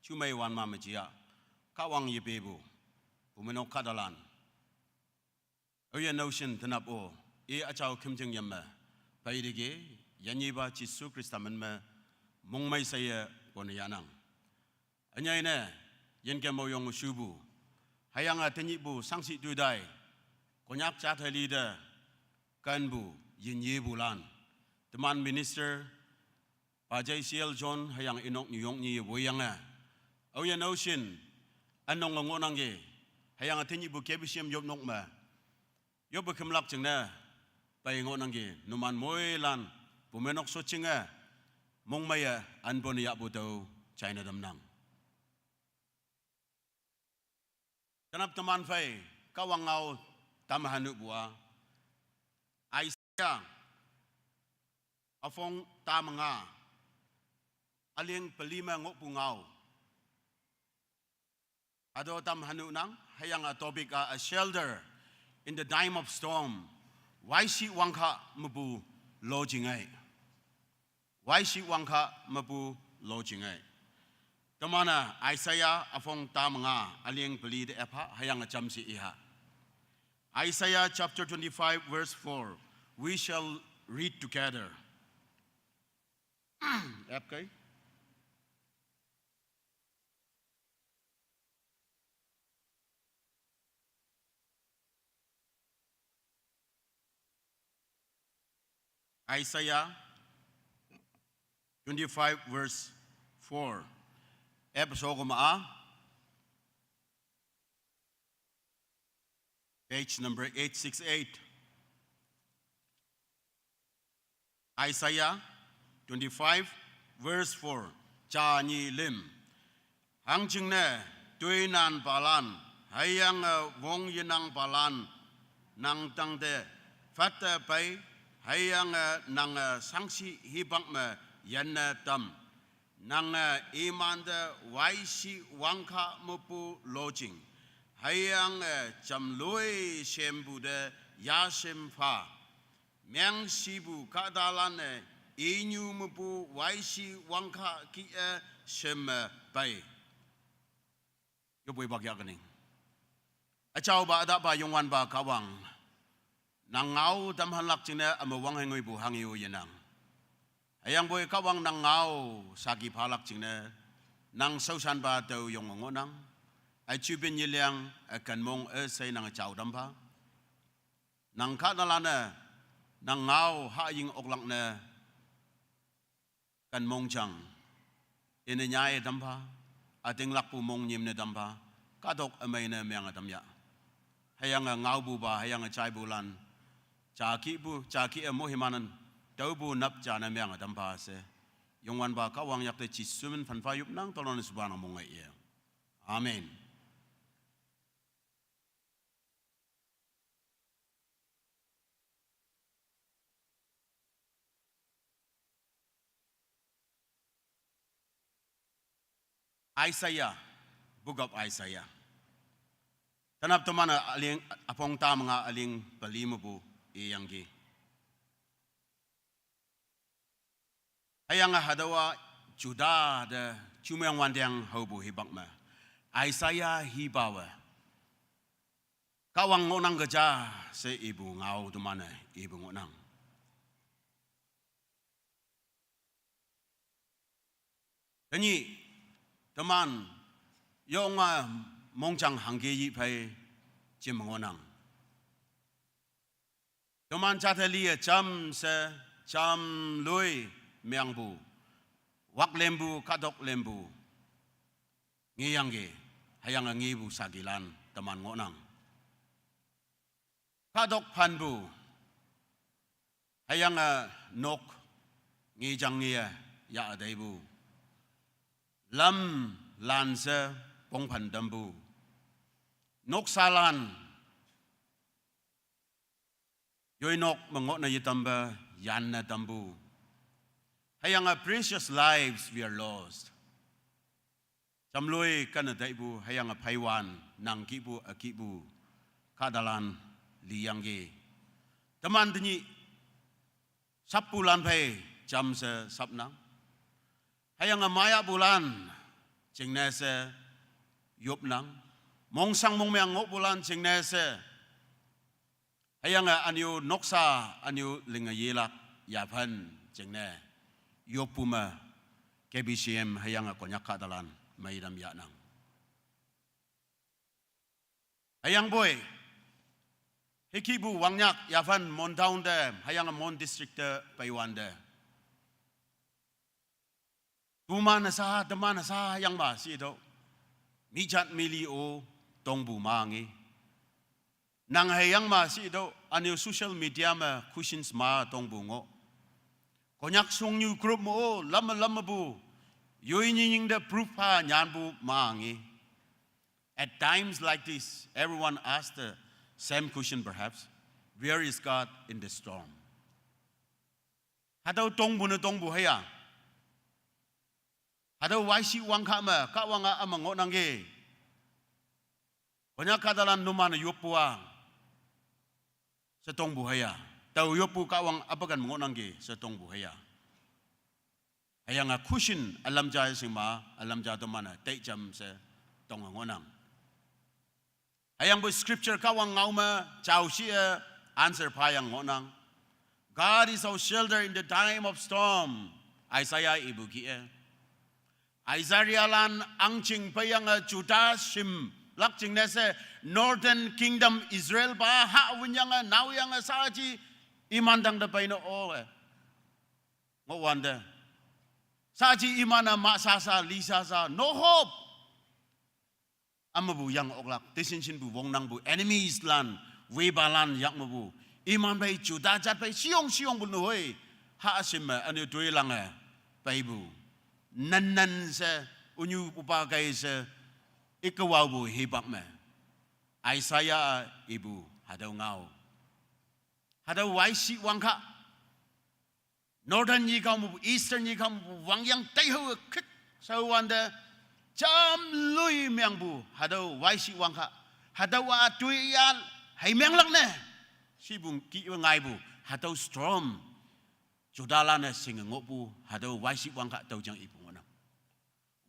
jumei wan ma me jia, Kahwang yepepu, pumeinok kahtalan, aoyin naoshin tenap-o, i üjao khümjing yam me peiteki, yinyepa Jesu Khrista min me mongmei sheye pone yahnang. Ünyei ne, yinkem maoyong shupu, hüyange tenyihpu shangshih tu tai, Konyak jat heli te kenpu, yinyepulan, teman minister, Pa J C L John hüyange inok nyuyong nyi woiyange, aoyin naoshin, ünong-e ngohnangki, Hüyange tenyihpu K B C M yopnok me yoppe kümlak jingne pei ngohnangki, numan moilan pumenok shotjinge mongmeiye anpone yahpu tüo jaine tamnang. Tenap teman phei Kahwang ngao tam hanupu-a, Isaiah üpong ta me nga, üleng peli me ngohpu ngao hatüo tam hanunang. Hüyange topic-a, a shelter in the time of storm. Waishi wangkha mepu lojing ei. Waishi wangkha mepu lojing ei. Teman-e Isaiah üpong ta me nga, üleng peli te epha, hüyange jamshe iha. Isaiah chapter twenty-five, verse four. We shall read together. Epkei. Isaiah twenty-five, verse four. Ep shokema-a, page number eight six eight. Isaiah twenty-five, verse four. Ja nyi lim. Hangjingne toinanpalan hüyange wongyenangpalan nang tangte fatte pei, hüyange nange shangshi hipak me yanne tam. Nange imante waishi wangkha mepu lojing, hüyange jamloi shempu te yashem pha. Mengshipu kahtalan-e inyu mepu waishi wangkha kih-e sheme pei. Yoppu hipak yahkening. Üjaopa ütahpa Youngwanpa Kahwang, nang ngao tamhanlak jingne üme wang hei ngoipu hanghe-o yenang. Hüyangpoi Kahwang, nang ngao saki phalak jingne nang shaoshanpa tüo yong ngohnang. Üjipin yeliang üken mong üshei nange jao tampha. Nang kahtalan-e nang ngao hahying oklak ne ken mongjang ine nyaiye tampha, ütinglakpu mong nyim ne tampha, kahtok ümei ne meange tamya. Hüyange ngaopupa, hüyange jaipulan, ja kihpu, ja kih-e mohimanen tüopu nap ja ne meange tampha she, Youngwanpa Kahwang yakte Jesu min phanpha yopnang, tolonan shepanang mong-e iye. Amen. Isaiah, Book of Isaiah. Tenap teman-e üling, üpong ta me nga, üling peli mepu iyangki. Hüyange hatüowa Juda te jumeng wanteng haopu hipak me, Isaiah hipawe Kahwang ngohnang ke ja she ipu ngao teman-e ipu ngohnang. Tenyih teman yonge mongjang hangke yih phei jim ngohnang. Teman jate liye jamshe, jamloi mengpu, waklempu, kahtok lempu ngeyangki, hüyange ngepu sakilan teman ngohnang. Kahtok phanpu, hüyange nok ngejang ngeye yah teipu, lamlan she pongphan tampu, noksalan yoinok me ngohne yetampe yanne tampu, hüyange precious lives were lost. Jamloi kene taipu, hüyange pheiwan nang kihpu, ükihpu kahtalan liyangki. Teman tenyih sappulan phei jamshe sapnang, hüyange mayahpulan jingne she yopnang, mongshang mongmeng ngohpulan jingne she, hüyange ünyu noksa, ünyu linge yelak yaphan jingne yoppu me K B C M hüyange Konyak kahtalan meitam yahnang. Hüyangpoi hükihpu wangnyak yaphan Mon town te hüyange Mon district te peiwante, toman-e sha, teman-e sha yangpa shitüoh, mi jat mi li-o tongpu ma nge. Nang hüyang ma shi tüo, üne-o social media me questions ma tongpu ngoh. Konyak shongnyu group me-o, lam me lam mepu, yoi nying nying te proof pha nyanpu ma nge. At times like this, everyone asks the same question perhaps, "Where is God in the storm?" Hatüo tongpu ne tongpu hüya. Hatüo waishi wangkha me, Kahwang-a üme ngohnangki. Konyak kahtalan numan-e yoppu-a she tongpu hüya. Tao yoppu Kahwang apakan ngohnangki she tongpu hüya. Hüyange question ülam ja shingma, ülam ja teman-e taijam she tonge ngohnang. Hüyangpoi scripture Kahwang ngao me, jao shi-e answer phayang ngohnang. God is our shelter in the time of storm. Isaiah ipu kih-e. Isaiah lan ahngching peiyange Juda shim lak jingne she Northern Kingdom Israel pa ha winyange naoyange saji iman tangte peine-o-e. Ngohwante. Saji iman-e ma sasa, li sasa, no hope. Ümepu yang oklak, dissension pu wongnangpu, enemies lan, wepalan yak mepu. Iman pei Juda jat pei shiyong shiyongpu nehoi. Ha shim me, üne toilange, peipu. Nan nan she, ünyu pupa kai she, ikewaopu hipak me. Isaiah ipu, hatüo ngao. Hatüo waishi wangkha. Northern nyikao mepu, Eastern nyikao mepu, wangyang taihao khit, shao wante, jam lui mengpu, hatüo waishi wangkha, hatüowa toiya, hei menglak ne, shipu kih-e ngaipu, hatüo storm, Judalan-e shinge ngohpu, hatüo waishi wangkha tüo jang ipu ngohnang.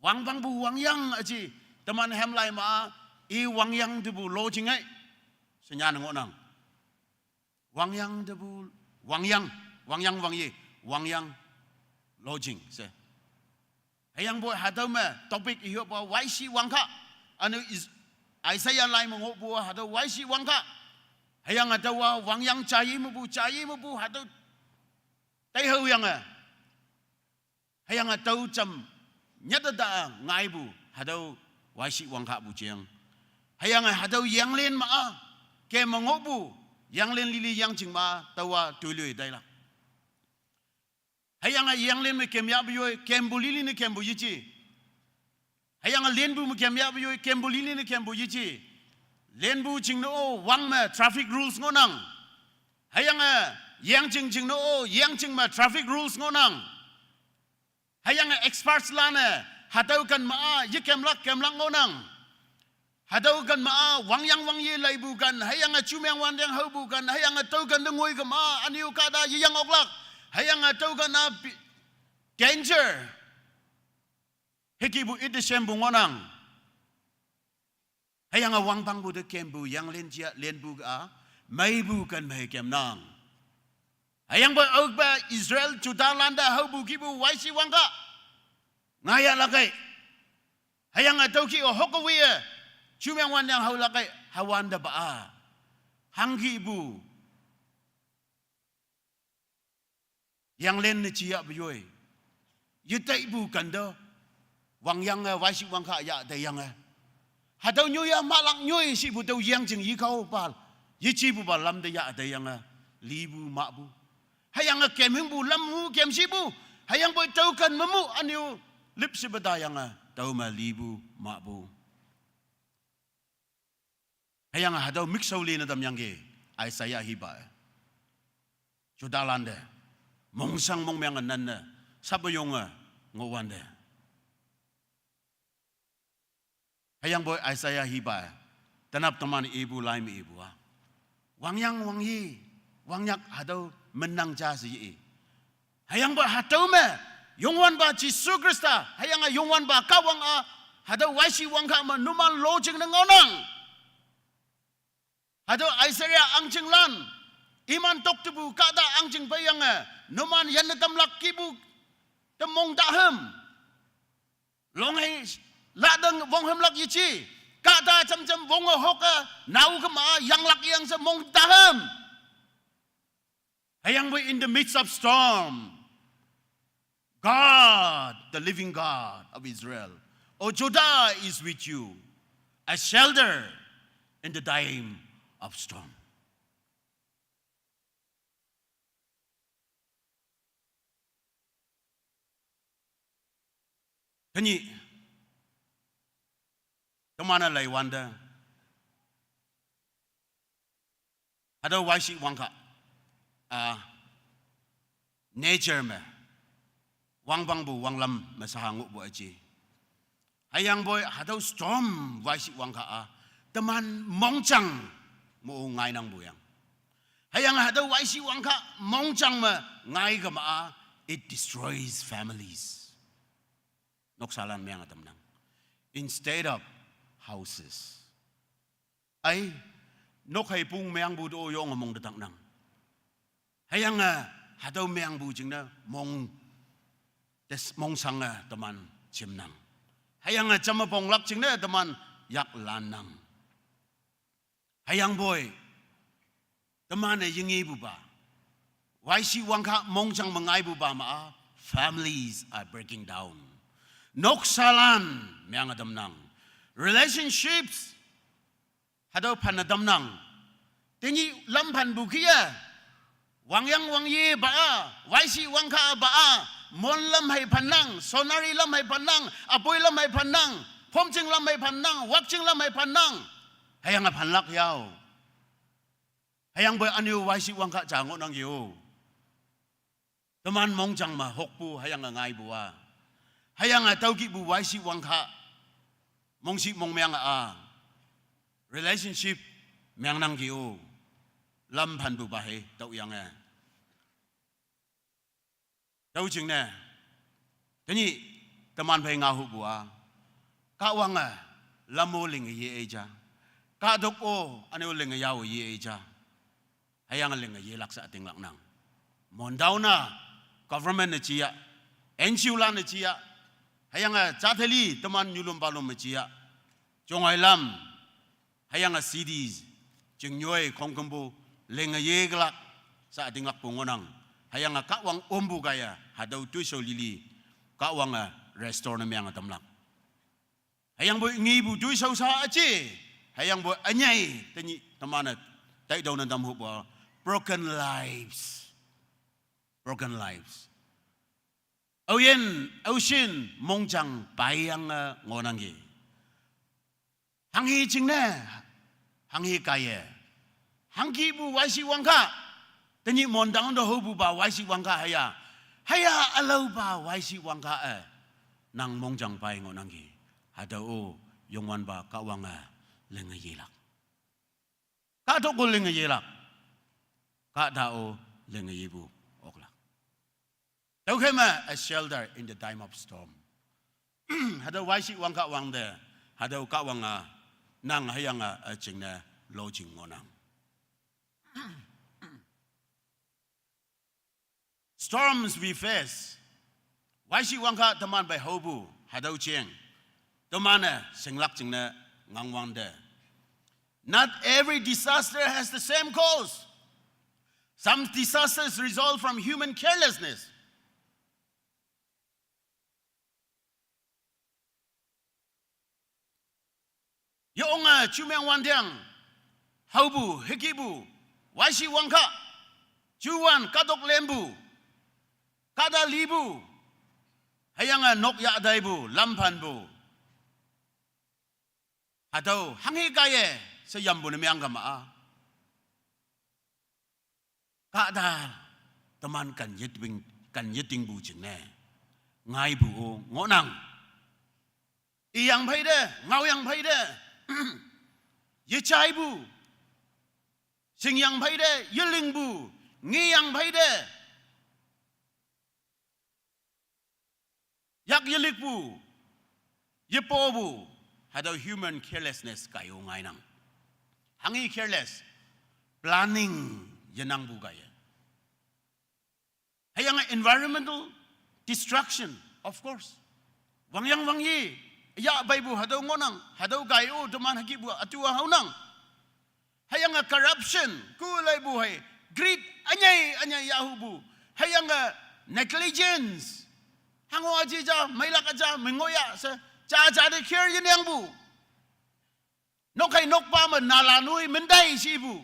Wangpangpu wangyang üji, teman hemlai ma, i wangyang tepu lojing ei, she nyan ngohnang. Wangyang tepu, wangyang, wangyang wangye, wangyang lojing she. Hüyangpoi hatüo me topic ihopa waishi wangkha, üne is, Isaiah lai me ngohpu hatüo waishi wangkha. Hüyange tüowa wangyang jayi mepu, jayi mepu hatüo, taihaoyange. Hüyange tüo jam nyate ta ngaipu, hatüo waishi wangkhapu jeng. Hüyange hatüo yanglen ma-a, kem me ngohpu, yanglen lili yangching ma, taowa toiloi tailak. Hüyange yanglen me kem yahpu yoi, kempu lili ne kempu yeji. Hüyange lenpu me kem yahpu yoi, kempu lili ne kempu yeji. Lenpu jingne-o, wang me traffic rules ngohnang. Hüyange yangching jingne-o, yangching me traffic rules ngohnang. Hüyange experts lan-e, hatüo ken ma-a, yekemlak kemlak ngohnang. Hatüo ken ma-a, wangyang wangye leipu ken, hüyange jumeng wanteng haopu ken, hüyange tüo ken te ngoi kema, üne-o kahta yeyang oklak. Hüyange tüo ken-a pi-, danger. Hükihpu ite shempu ngohnang. Hüyange wangpangpu te kempu yanglen jia lenpu-a, meipu ken mei kemnang. Hüyangpoi aope Israel Judalan te haopu kihpu waishi wangkha. Ngaiya lakkei. Hüyange tüo kih-o hokewe-e, jumeng wanteng hao lakkei, hawante pa-a. Hangkihpu yanglen ne jiyahpu yoi. Yetaipu kente, wangyange, waishi wangkha yah teiyange. Hatüo nyoi-a mahlak nyoi shipu tüo yangching yikaopa, yejipupa lam te yah teiyange, lipu mahpu. Hüyange kemhingpu lam mu kemshipu, hüyangpoi tüo ken memu üne-o lipshipe tayange, tüo me lipu mahpu. Hüyange hatüo mükshao lene tamyangki, Isaiah hipa-e. Judalan te. Mongshang mongmeng-e nan ne, sape yonge, ngohwante. Hüyangpoi Isaiah hipa-e, tenap teman ipu lai me ipu-a. Wangyang wangye, wangyak hatüo menang ja she ye-i. Hüyangpoi hatüo me, Youngwanpa Jesu Khrista, hüyange Youngwanpa Kahwang-a, hatüo waishi wangkha me numan lojing ne ngaonang. Hatüo Isaiah ahngchinglan, iman toktepu kahta ahngching peiyange, numan yanne tamlak kihpu, te mong tahem. Longhei, lahdang wonghemlak yeji, kahta jamjam wonge hoke, nao kema yanglak yang she mong tahem. Hüyangpoi in the midst of storm, God, the living God of Israel, O Judah is with you, a shelter in the time of storm. Tenyih teman-e leiwante hatüo waishih wangkah, ah, nature me wangpangpu wanglam me shaha ngohpu üji. Hüyangpoi hatüo storm waishih wangkah-a teman mongjang mo ngainangpu yang. Hüyange hatüo waishih wangkah mongjang me ngai kema-a, it destroys families. Noksalan meange tamnang, instead of houses. Ai, nok hei pung meangpu to yonge mong te taknang. Hüyange hatüo meangpu jingne mong, tes mongshange teman jimnang. Hüyange jamme ponglak jingne teman yaklannang. Hüyangpoi teman-e yengepupa, waishih wangkah mongjang me ngaipupa ma-a, families are breaking down. Noksalan meange tamnang. Relationships hatüo phanne tamnang. Tenyih lamphanpu kih-e, wangyang wangyepa-a, waishih wangkahpa-a, Mon lam hei phannang, Sonari lam hei phannang, Aboi lam hei phannang, Phomching lam hei phannang, Wakching lam hei phannang. Hüyange phanlak yao. Hüyangpoi ünyu waishih wangkah ja ngohnangki-o. Teman mongjang me hokpu hüyange ngaipu-a, hüyange tüokihpu waishih wangkah, mongshih mongmeang-a, relationship meangnangki-o. Lamphanpupa hei tüoyange tüo jingne, tenyih teman phei ngaohupu-a, Kahwange lam-o linge ye-ei ja, kahtok-o üne-o linge yao ye-ei ja. Hüyange linge yelak she ütinglaknang. Mondao-a government-e jiya, N G O lan-e jiya, hüyange jatheli teman nyulom palom me jiya, Jongailam, hüyange cities, chingnyoi khongkümpu linge yekelak she ütinglakpu ngohnang. Hüyange Kahwang ompu kaiye hatüo toishao lili Kahwange restore ne meange tamlak. Hüyangpoi ngepu toishao sha üje, hüyangpoi ünyei tenyih teman-e taitüo ne tamhupu-a, broken lives. Broken lives. Aoyin, aoshin mongjang peiyange ngohnangki. Hanghe jingne, hanghe kaiye, hangkihpu waishih wangkah, tenyih Mondao te hopupa waishih wangkah hüya, hüya ülaopa waishih wangkah-e, nang mongjang pei ngohnangki. Hatüo-o Youngwanpa Kahwange linge yelak. Kahtok-o linge yelak. Kahta-o linge yepu oklak. Tüokhei me a shelter in the time of storm. Hatüo waishih wangkah wangte, hatüo Kahwange nang hüyange üjingne lojing ngohnang. Storms we face. Waishih wangkah teman phei haopu hatüo jeng, teman-e shinglak jingne ngangwante, not every disaster has the same cause. Some disasters result from human carelessness. Yonge jumeang wanteng, haopu, hükihpu, waishih wangkah, juwan, kahtok lempu, kahta lipu, hüyange nok yahtaipu, lamphanpu, hatüo hanghe kaiye she yampu ne meang kema-a, kahta teman kan yeting, kan yetingpu jingne ngaipu-o ngohnang. Iyang pheite, ngaoyang pheite, yejaipu, shingyang pheite, yelingpu, ngeyang pheite, yak yelikpu, yepopu, hatüo human carelessness kaiye ngainang. Hanghe careless, planning yenangpu kaiye. Hüyange environmental destruction, of course. Wangyang wangye, ya peipu hatüo ngohnang, hatüo kaiye-o teman hükihpu ütu-a haonang. Hüyange corruption, kuleipu hei, greed, ünyei ünyei yahupu. Hüyange negligence, hango üji ja, meilak üja, me ngohya she, ja ja te care yenangpu. Nok hei nokpa me nala nui mendai shipu.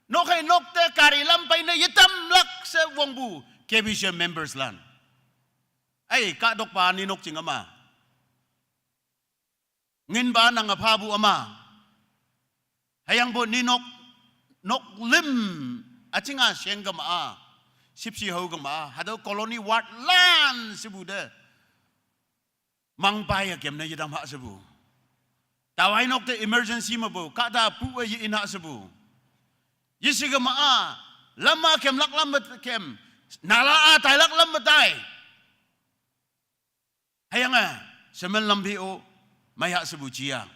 Nok hei nok te kari lam peine yetamlak she wongpu K B C members lan. Ei, kahtokpa ninok jing ama. Nginpa nang aphapu ama. Hüyangpoi ninok, nok lim ajinga sheng kema-a, shipshi hao kema-a, hatüo colony ward lan shepu te. Mangpai-e kemne yetam ha shepu. Tawai nok te emergency mepu, kahta pu-e ye-in ha shepu. Yeshi kema-a, lam-a kemlak lam me kem, nala-a tailak lam me tai. Hüyange, semen lampi-o, maya shepu jiya.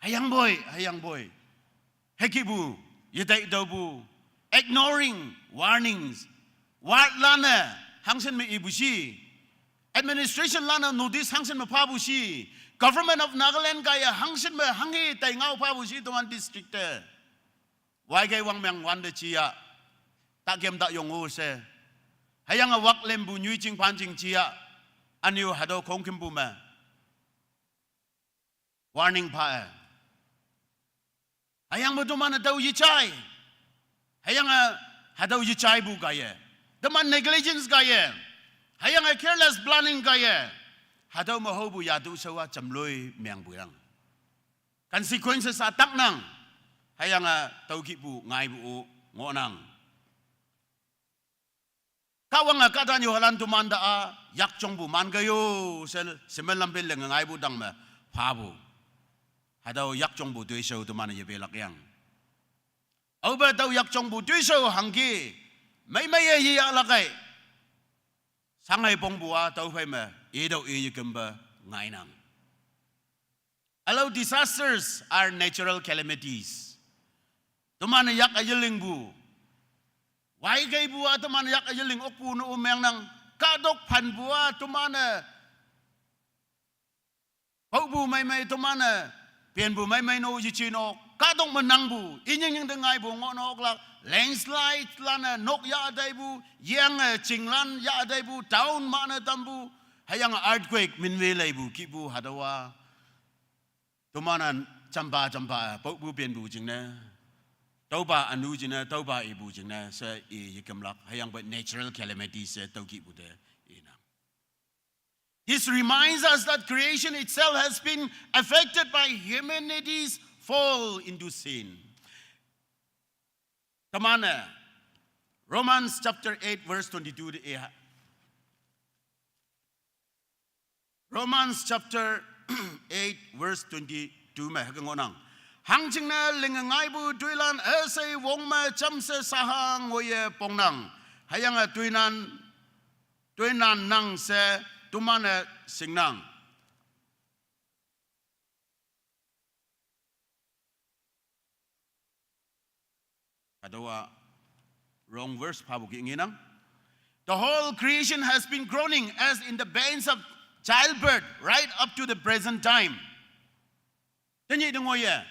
Hüyangpoi, hüyangpoi. Hükihpu, yetai tüopu, ignoring warnings. Ward lan-e, hangshin me ipu shi. Administration lan-e notice hangshin me phapu shi. Government of Nagaland kaiye hangshin me hanghe tai ngao phapu shi toman district te. Waikei wangmeng wante jiya. Takem ta yong-o she. Hüyange wak lempu nyoijing phanjing jiya. Ünyu hatüo khongkümpu me warning pha-e. Hüyangpoi teman-e tüo yejai. Hüyange hatüo yejaipu kaiye. Teman negligence kaiye. Hüyange careless planning kaiye. Hatüo me haopu yatu shaowa jamloi mengpu yang. Consequences-a taknang. Hüyange tüokihpu ngaipu-o ngohnang. Kahwange kahta nyuhalan teman te-a yakjongpu man kei yo she semen lampi linge ngaipu tang me phapu. Hatüo yakjongpu toishao teman-e yepelak yang. Aope tüo yakjongpu toishao hangke, meimeiye yeyahlak kei. Shanghei pongpu-a tüophei me, itüo i yekempe ngainang. Ülao disasters are natural calamities. Teman-e yak-e yelingpu. Waikeipu-a teman-e yak-e yeling okpu ne-o mengnang. Kahtok phanpu-a teman-e paopu meimei teman-e, penpu meimei no yeji nok. Kahtok me nangpu, inying nying te ngaipu ngoh noklak. Landslide lan-e nok yah taipu, yange chinglan yah taipu, town mane tampu. Hüyange earthquake minwe leipu, kihpu hatüowa. Teman-a jampa jampa, paopu penpu jingne. Tüopa ünu jingne, tüopa ipu jingne, she i yekemlak, hüyangpoi natural calamity she tüokihpu te inang. This reminds us that creation itself has been affected by humanity's fall into sin. Teman-e, Romans chapter eight verse twenty-two te i ha. Romans chapter eight verse twenty-two me hüke ngohnang. Hangjingne linge ngaipu toilan üshei wong me jamshe shaha ngoiye pongnang. Hüyange toinan, toinan nang she teman-e shingnang. Hatüowa wrong verse phapu ki ngenang. The whole creation has been groaning as in the pains of childbirth right up to the present time. Tenyih te ngoiye,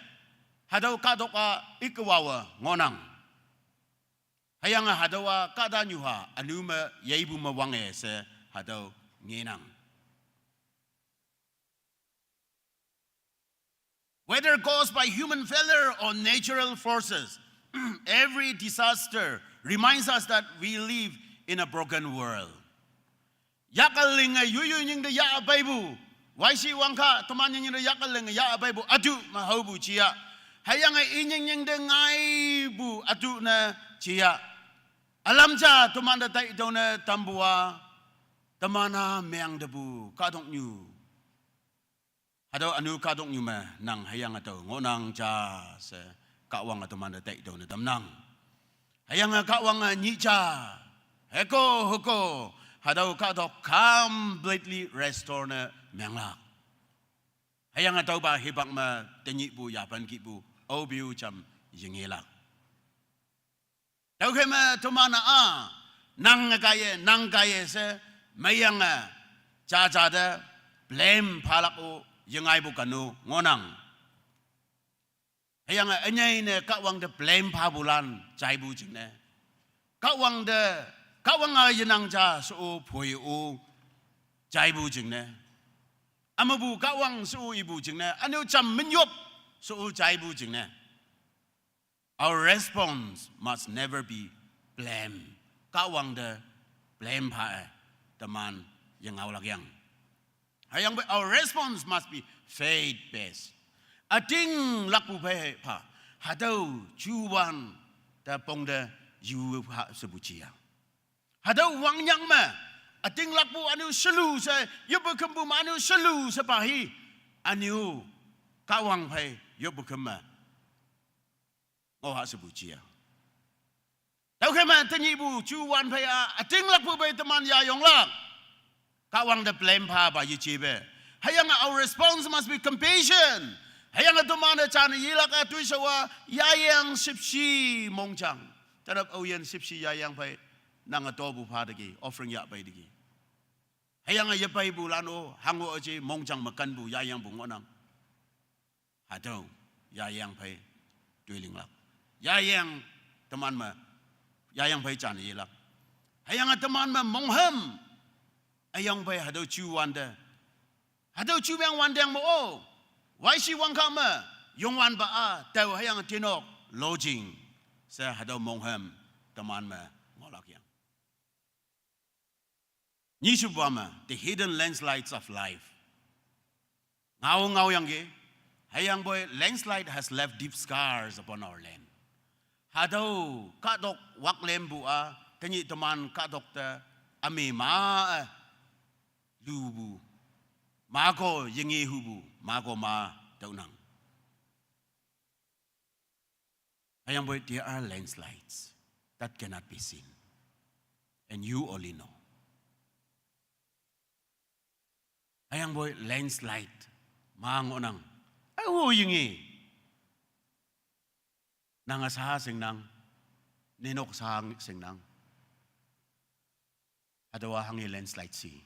hatüo kahtok-a ikewawe ngohnang. Hüyange hatüowa kahtanyuha ünu me yeipu me wange she hatüo ngenang. Whether caused by human failure or natural forces, every disaster reminds us that we live in a broken world. Yak ülinge yuyu nying te yah peipu. Waishi wangkha, teman nying te yak ülinge yah peipu. Ütu me haopu jia. Hüyange inying nying te ngaipu ütu ne jia. Ülam ja teman te taitüoh ne tampu-a. Teman-a meng tepu kahtoknyu. Hatüo ünu kahtoknyu me nang hüyange tao ngohnang ja she Kahwange teman te taitüoh ne tamnang. Hüyange Kahwange nyih ja. Hüko, hüko. Hatüo kahtok completely restore ne menglak. Hüyange tüopa hipak me tenyihpu yapan kihpu aope-o jam yengelak. Tüokhei me teman-a, nang kaiye, nang kaiye she, meiyange, jaja te, blame phalak-o, yengaipu kanu ngohnang. Hüyange ünyei ne Kahwang te blame phapulan jaipu jingne. Kahwang te, Kahwang-a yenang ja she-o phoi-o jaipu jingne. Ümepu Kahwang she-o ipu jingne. Üne-o jam minyop. So jaibu jingne, our response must never be blame. Kahwang te blame pha-e teman yengaolak yang. Hüyangpoi our response must be faith based. Ütinglakpu phei pha, hatüo juwan te pong te yu pha shepu jiya. Hatüo wangnyak me, ütinglakpu ünyu shelu she, yoppu khümpu me ünyu shelu shepa hi, ünyu Kahwang phei yoppu khüm me ngoh ha shepu jiya. Tüokhei me tenyihpu juwan phei-a ütinglakpu phei teman yayonglak. Kahwang te blame phapa yejepe. Hüyange our response must be compassion. Hüyange teman-e jane yelak-a toishao-a yayang shüpshe mongjang, tenap aoyin shüpshe yayang phei nange topu pha teki, offering yah pei teki. Hüyange yepeipulan-o hango üje mongjang me kenpu yayangpu ngohnang. Hatüo yayang phei toilinglak. Yayang teman me, yayang phei jane yelak. Hüyange teman me monghüm, üyong phei hatüo juwan te, hatüo ju meng wanteng me-o, waishi wangkah me, Youngwanpa-a tao hüyange tinok lojing she hatüo monghüm teman me ngohlak yang. Nyishepupa me, the hidden landslides of life. Ngao ngaoyangki, hüyangpoi landslide has left deep scars upon our land. Hatüo kahtok waklempu-a, tenyih teman kahtok te üme ma-e lupu, mako yengehupu, mako ma tüonang. Hüyangpoi there are landslides that cannot be seen. And you only know. Hüyangpoi landslide ma ngohnang. Ao yenge. Nange sha shingnang, nenok sha shingnang. Hatüowa hanghe landslide shi.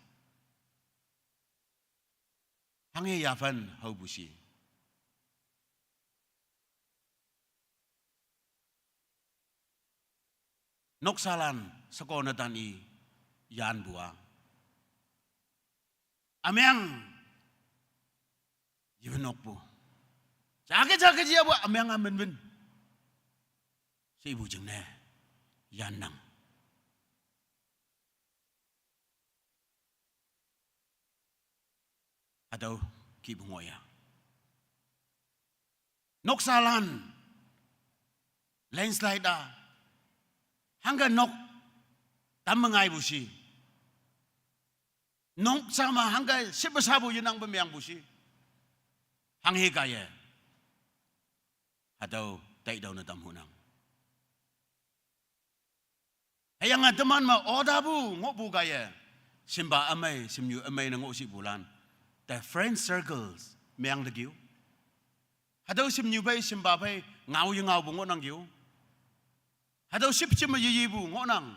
Hanghe yaphan haopu shi. Noksalan sheko netan i yanpu-a, ümeng yepe nokpu, jake jake jiapu ümeng-a minmin shepu jingne yannang. Hatüo kihpu ngoh ya. Noksalan landslide-a, hangke nok tamme ngaipu shi. Noksa me hangke shippe shapu yenangpe mengpu shi. Hanghe kaiye, hatüo taitüo ne tamhunang. Hüyange teman me otapu ngohpu kaiye, shimpa ümei, shimnyu ümei ne ngohshipulan, the friend circles meng te keo. Hatüo shimnyu phei, shimpa phei ngao yengaopu ngohnang keo. Hatüo shipjem me yeyepu ngohnang.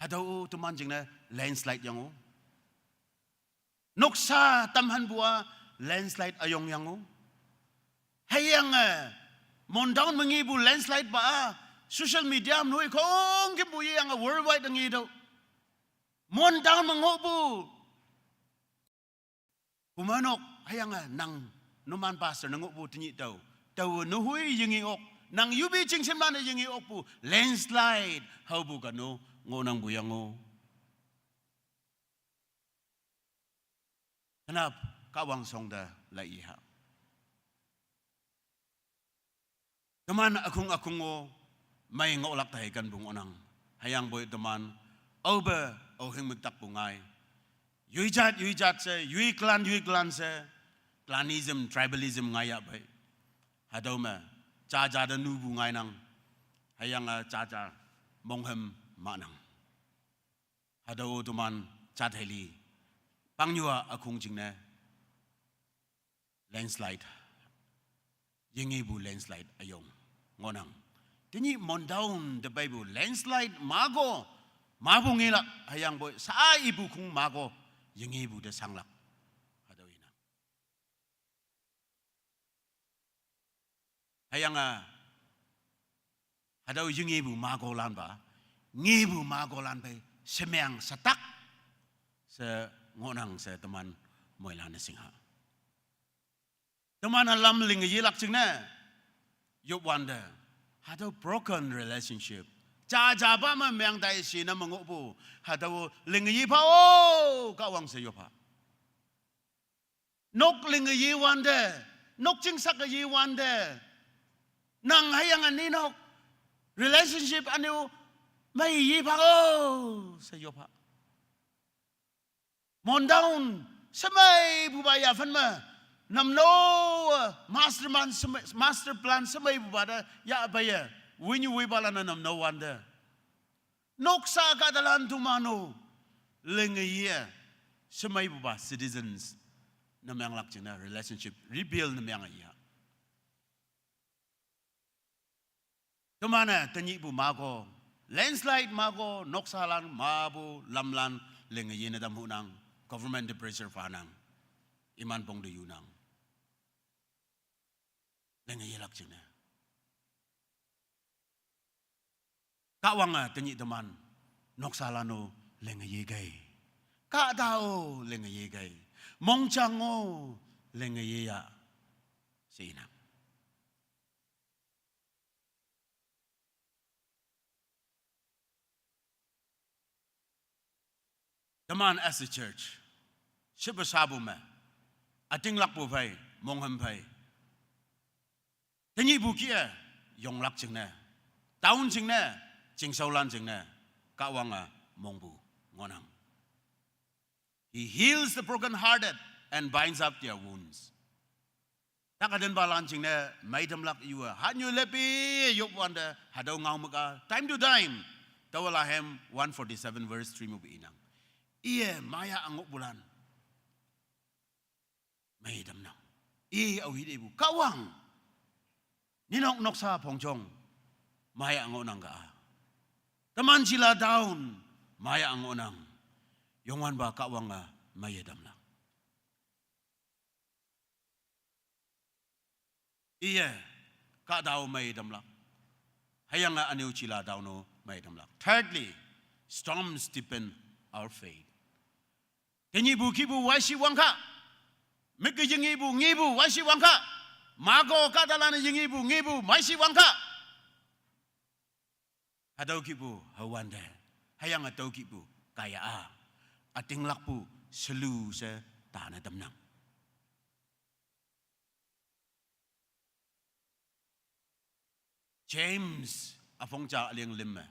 Hatüo-o teman jingne landslide yang-o. Noksa tamhanpu-a landslide üyong yang-o. Hüyange, Mon town me ngepu landslide pa-a, social media me noi khongkümpu yeyange worldwide nge tüoh. Mon town me ngohpu pumeinok, hüyange nang, numan pastor ne ngohpu tenyih tao, tao nehoi yenge ok, nang yupi chingshimlan-e yenge okpu landslide haopu kano ngohnangpu yang-o. Tenap Kahwang shong te lai iha. Teman ükhung ükhung-o mei ngohlak taikenpu ngohnang. Hüyangpoi teman aope aohing müktakpu ngai. Yoijat yoijat she, yoiklan yoiklan she, clanism, tribalism ngaiya pei. Hatüo me jaja te nupu ngainang. Hüyange jaja monghüm mahnang. Hatüo teman jat heli, pangnyu-a ükhung jingne landslide, yengepu landslide üyong ngohnang. Tenyih Mon town te peipu landslide mako, mapu ngelak, hüyangpoi sha ipu khong mako yengepu te shanglak. Hatüo inang. Hüyange hatüo yengepu makolan pa, ngepu makolan phei shemeng shetak she ngohnang she teman moilan-e shingha. Teman-a lam linge yelak jingne yop wante, hatüo broken relationship, jaja pa me meng tai she ne me ngohpu, hatüo linge ye pha-o, Kahwang she yop pha. Nok linge ye wante, nok chingsak ye wante, nang hüyange ni nok relationship ünyu mei ye pha-o she yop pha. Mondown, shemeipupa yaphan me, namno, mastermind shemei, master plan shemeipupa te yahpeiye, winyu wipalan-e namno wante, noksa kahtalan toman-o linge ye, shemeipupa citizens ne menglak jingne relationship rebuild ne menge ya. Teman-e tenyihpu mako, landslide mako, noksalan mepu lamlan linge yene tam hunang, government te pressure phanang, iman pong te yunang, linge yelak jingne. Kahwange tenyih teman noksalan-o linge yekei, kahta-o linge yekei, mongjang-o linge yeya she inang. Teman as a church, shepe shapu me, ütinglakpu phei, monghüm phei, tenyihpu kih-e yonglak jingne, town jingne, chingshaolan jingne, Kahwange mongpu ngohnang. He heals the brokenhearted and binds up their wounds. Takatenpalan jingne meitamlak yu-e, hanyu lepi yop wante, hatüo ngao me-a, time to time, taowa Lahem one forty-seven verse three mepu inang. Iye maya ngohpulan meitamnang. I aohi tepu Kahwang, ninok noksa phongjong maya ngohnang ka-a, teman jila town maya ngohnang. Youngwanpa Kahwange meiye tamlak. Iye, kahta-o meiye tamlak. Hüyange ünyu jila town-o meiye tamlak. Thirdly, storms deepen our faith. Tenyihpu kihpu waishi wangkha, mike yingepu ngepu waishi wangkha, mako kahtalan-e yingepu ngepu waishi wangkha, hatüo kihpu hawante, hüyange tüo kihpu kaiya-a, ütinglakpu shelu she tane tamnang. James üpong ja üleng lüm me,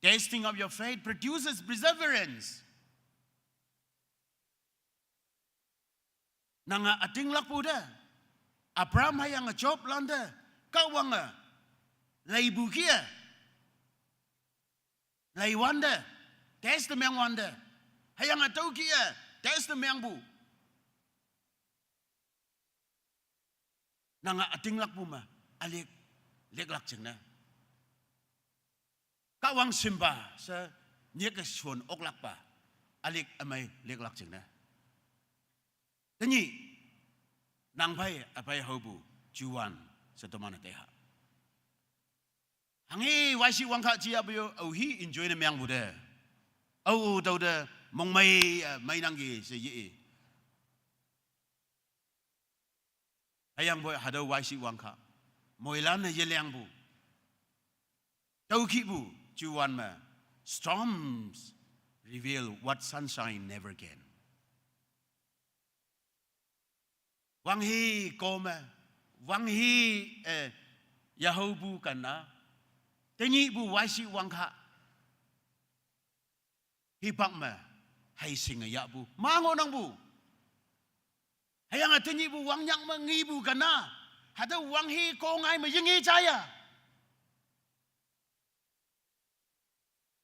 testing of your faith produces perseverance. Nange ütinglakpu te, Abraham hüyange Job lante, Kahwange leipu kih-e, leiwante, test mengwante, hüyange tüo kih-e test mengpu, nange ütinglakpu me ülick, liklak jingne, Kahwang shimpa she nyike shon oklakpa ülick ümei liklak jingne. Tenyih nang phei üphei haopu juwan she toman-e teiha, hanghe waishi wangkha jiyapu yo, aohi enjoy ne mengpu te, ao tüote mongmei, eh, meinangki she ye-i. Hüyangpoi hatüo waishi wangkha, moilan-e yelengpu, tüo kihpu juwan me, storms reveal what sunshine never can. Wanghe ko me, wanghe, eh, yahaopu kena, tenyihpu waishi wangkha, hipak me hei shinge yahpu ma ngohnangpu. Hüyange tenyihpu wangnyak me ngepu kena, hatüo wanghe ko ngai me yinge jaya.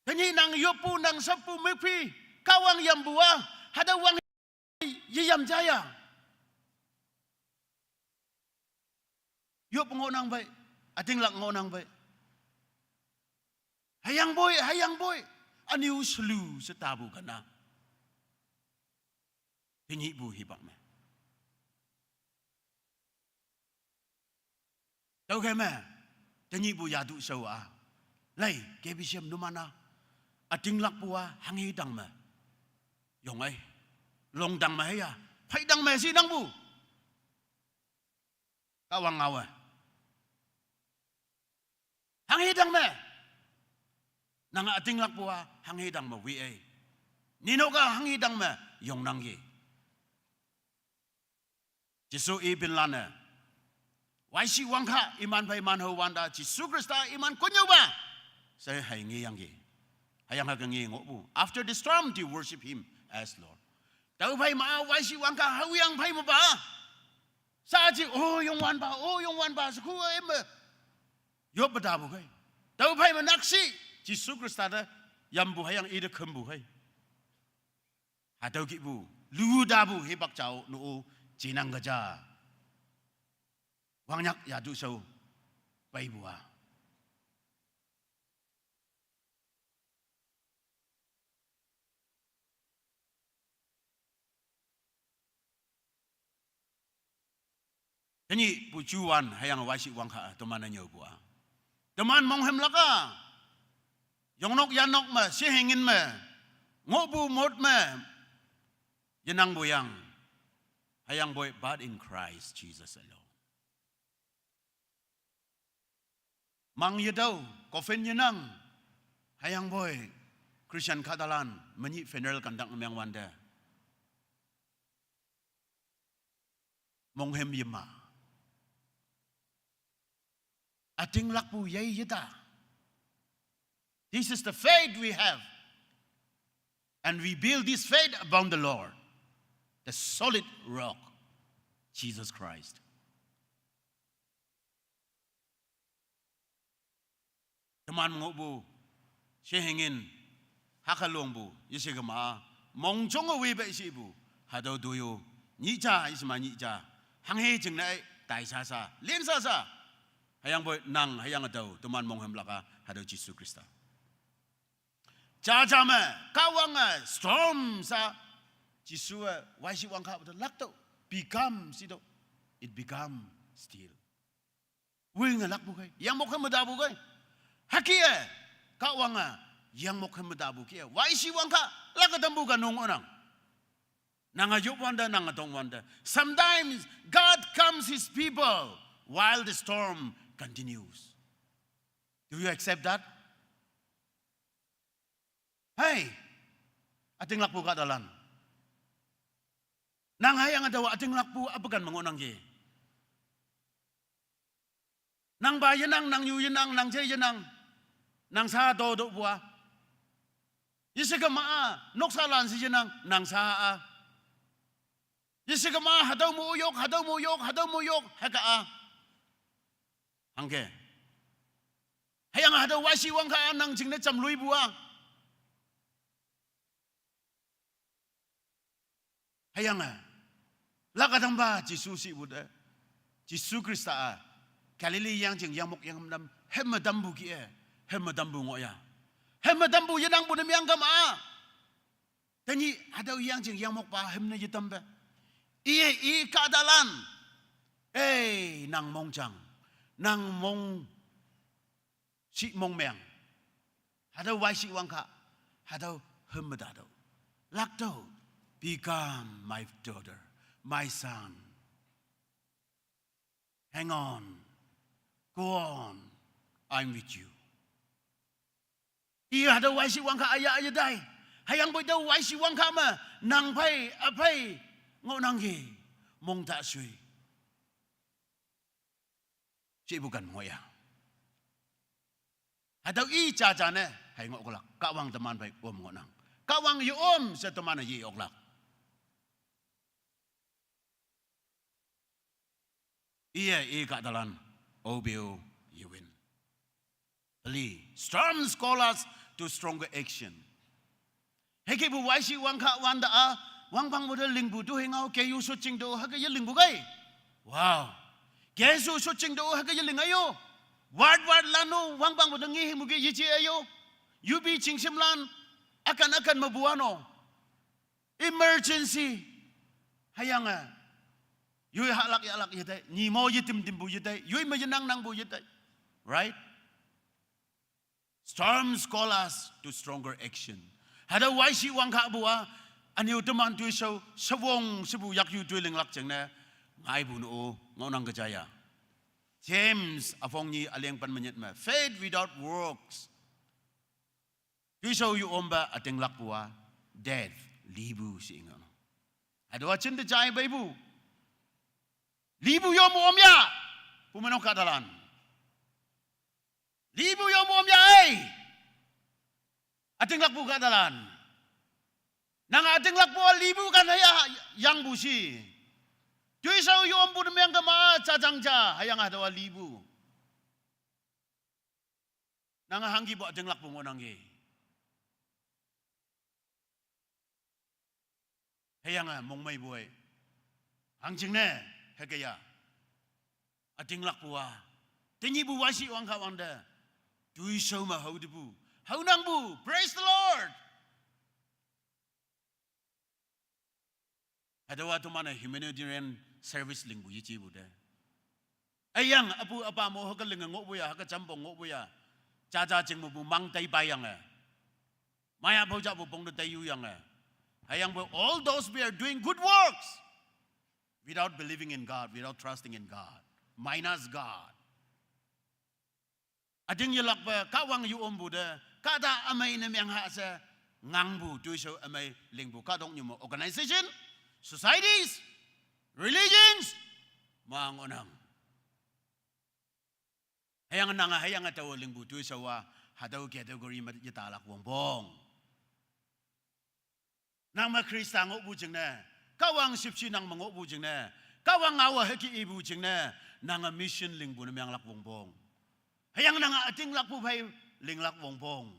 Tenyih nang yoppu, nang sappu mükphi, Kahwang yampu-a, hatüo wang yeyam jaya. Yop ngohnang pei, ütinglak ngohnang pei. Hüyangpoi, hüyangpoi, ünyu shelu she tapu kena, tenyihpu hipak me. Tüokhei me, tenyihpu yatu shao-a, lei, K B C M numan-a, ütinglakpu-a hanghe tang me yong ei, long tang me heiya, phei tang me shinangpu. Kahwang ngaowe. Hanghe dang me. Nang ütinglakpu-a hanghe dang me wi ei. Ninok-a hanghe dang me yongnangki. Jesu i pinlan-e, waishi wangkha iman phei man hao wante, Jesu Khrista iman konnyüopa she hei ngeyangki. Hüyange hüke nge ngohpu. After the storm, they worship him as Lord. Tüophei ma waishi wangkha haoyang phei mepa. Shaaji, o Youngwanpa, o Youngwanpa, sheku eme. Yoppe tapu khei. Tüophei me nakshih, Jesu Khrista te yampu hüyange ite khümpu khei. Hatüo kihpu, lu tapu hipak jao no-o jinang ke ja. Wangnyak yatu shao peipu-a. Tenyihpu juwan hüyange waishi wangkha teman-e nyüopu-a, teman monghümlak-a, yongnok yannok me, shehingin me, ngohpu mot me, yenangpu yang, hüyangpoi but in Christ Jesus alone. Mang yetüo, coffin yenang, hüyangpoi Christian kahtalan menyih funeral conduct meng wante, monghüm yema. Ütinglakpu yei yeta. This is the faith we have. And we build this faith upon the Lord, the solid rock, Jesus Christ. Teman ngohpu, shehingin, haka longpu, yeshekema, mongjonge wipe shipu, hatüo toyo, nyih ja, yeshema nyih ja, hanghe jingne, taisasa, lensasa, hüyangpoi nang, hüyange tao, teman monghümlak-a, hatüo Jesu Khrista. Jaja me, Kahwange, storm sa, Jesu-e, waishi wangkha te laktüoh, become, sitüoh, it become still. Winge lakpu khei, yangmok hümme tapu khei. Hüke-e, Kahwange, yangmok hümme tapu kih-e, waishi wangkha, lake tampu kanong onang. Nange yop wante, nange tong wante. Sometimes God calms his people while the storm continues. Do you accept that? Hei, ütinglakpu kahtalan. Nang hüyange tao ütinglakpu apekan me ngohnangki. Nangpa yenang, nangnyu yenang, nangje yenang, nang sha totopu-a. Yeshekema-a, noksalan she yenang, nang sha-a. Yeshekema hatüo mo yok, hatüo mo yok, hatüo mo yok, hüke-a. Hangke. Hüyange hatüo waishi wangkha-a nang jingne jamloipu-a. Hüyange, laka tangpa Jesu shipu te, Jesu Khrista-a, Galilee yang jing yangmok yangtam, hümme tampu kih-e, hümme tampu ngohya. Hümme tampu yenangpu ne meangkama. Tenyih hatüo yang jing yangmokpa hümne yetampe. Iye i kahtalan. Ei, nang mongjang. Nang mong shi mongmeng. Hatüo waishi wangkha. Hatüo hümme tatüoh. Laktüoh. Become my daughter, my son. Hang on. Go on. I'm with you. I hatüo waishi wangkha aya yetai. Hüyangpoi tüo waishi wangkha me, nang phei, üphei, ngohnangki, mong ta shoi. Shepu kan ngohya. Hatüo i jaja ne, hei ngoh oklak. Kahwang teman phei om ngohnang. Kahwang ye-om she teman-e ye oklak. Iye, i kahtalan, obio, yewin. Peli, storms call us to stronger action. Hükepu waishi wangkha wante-a, wangpang wute lingpu tu hingao, keyu shotjing to, hüke ye lingpu kei. Wow. Kesu shotjing to, hüke ye ling ayo. Ward ward lan-o, wangpang wute nge hingpu ke yeje ayo. Yupi chingshimlan, akan akan mepu ano. Emergency. Hüyange. Yoi hahlak yahlak yetai. Nyi mo yetim timpu yetai. Yoi me yenang nangpu yetai. Right? Storms call us to stronger action. Hatüo waishi wangkhapu-a, ünyu teman toishao, shewong shepu yakyu toi linglak jingne, ngaipu no-o, ngohnang ke jaya. James üpong nyi üleng pen menyit me, faith without works, toishao yo ompa ütinglakpu a dead, lipu she inge. Hatüowa jinte jai peipu. Lipu yo me om ya, pumeinok kahtalan. Lipu yo me om ya ei. Ütinglakpu kahtalan. Nange ütinglakpu a lipu kan hüya yangpu shi. Toishao yo ompu ne mengkema jajang ja, hüyange hatüowa lipu. Nange hangkipu ütinglakpu ngohnangki. Hüyange mongmeipu ei. Hangjingne, hüke ya. Ütinglakpu a. Tenyihpu wa shi wang Kahwangte. Toishao me hao tepu. Haonangpu. Praise the Lord. Hatüowa teman-e humanitarian service lingpu yejepu te. Üyang üpu üpa mo hüke linge ngohpu ya, hüke jampong ngohpu ya. Jaja jing mepu mang tei peiyange, maya phao japu pong te tei yuyange. Hüyangpoi all those we are doing good works without believing in God, without trusting in God, minus God. Üting yelakpe Kahwang yo ompu te, kahta ümei ne meng ha she ngangpu, toishao ümei lingpu kahtoknyu me organization, societies, religions, ma ngohnang. Hüyange nange hüyange tao lingpu toishao a, hatüo category me yetalak wongpong. Nang me Khrista ngohpu jingne, Kahwang shüpshe nang me ngohpu jingne, Kahwang ngaowe hüke ipu jingne, nange mission lingpu ne menglak wongpong. Hüyange nange ütinglakpu phei linglak wongpong.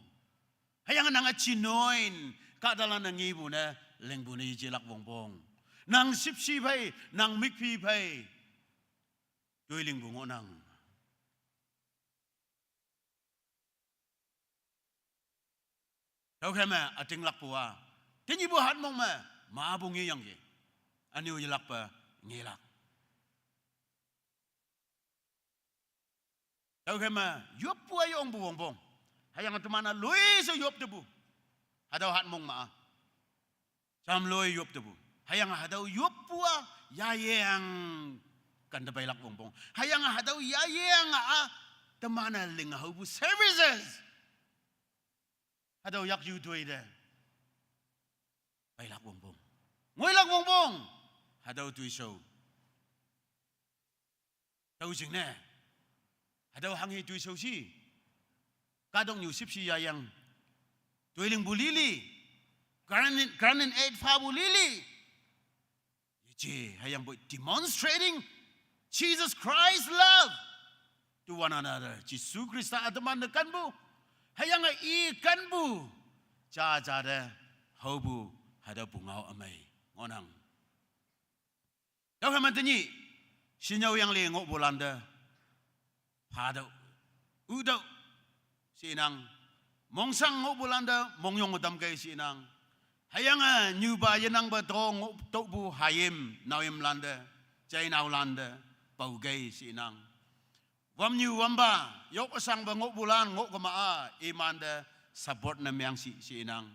Hüyange nange genuine kahtalan-e ngepu ne lingpu ne yejelak wongpong. Nang shüpshe phei, nang mükphi phei toi lingpu ngohnang. Tüokhei me ütinglakpu a, tenyihpu hatmong me mapu ngeyangki. Ünyu yelakpe ngelak. Tüokhei me yoppu a yongpu wongpong. Hüyange teman-e loi she yop tepu. Hatüo hatmong ma-a jamloi yop tepu. Hüyange hatüo yoppu a yayeng kante peilak wongpong. Hüyange hatüo yayeng a teman-e ling haopu services, hatüo yakyu toi te peilak wongpong, ngoilak wongpong. Hatüo toishao tüo jingne, hatüo hanghe toishao shi. Kahtoknyu shüpshe yayeng toi lingpu lili, grant in, grant in aid phapu lili, yeje hüyangpoi demonstrating Jesus Christ's love to one another. Jesu Khrista a teman te kenpu, hüyange i kenpu, jaja te haopu, hatüo pungao ümei ngohnang. Tüokhei me tenyih shinyüo yangle ngohpulante phatüoh, ütüoh she inang. Mongshang ngohpulante mongyong tamkei she inang. Hüyange nyupa yenangpe to ngoh tohpu hayim naoyimlante, jainaolante paokei she inang. Wamnyu wampa, yok üsangpe ngohpulan ngohkema-a imante support ne meng shi she inang.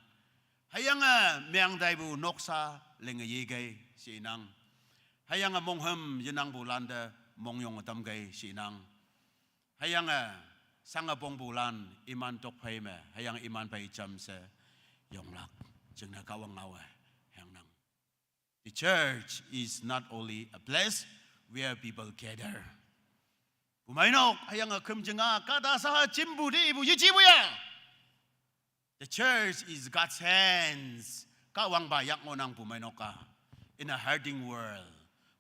Hüyange meng taipu noksa linge yekei she inang. Hüyange monghüm yenangpulante mongyong tamkei she inang. Hüyange shange pongpulan iman tokphei me, hüyange iman phei jamshe yonglak jingne Kahwang ngaowe hangnang. The church is not only a place where people gather. Pumeinok hüyange khümjing a kahta sha jimpu te ipu yejepu ya. The church is God's hands. Kahwangpa yak ngohnang pumeinok a, in a hurting world,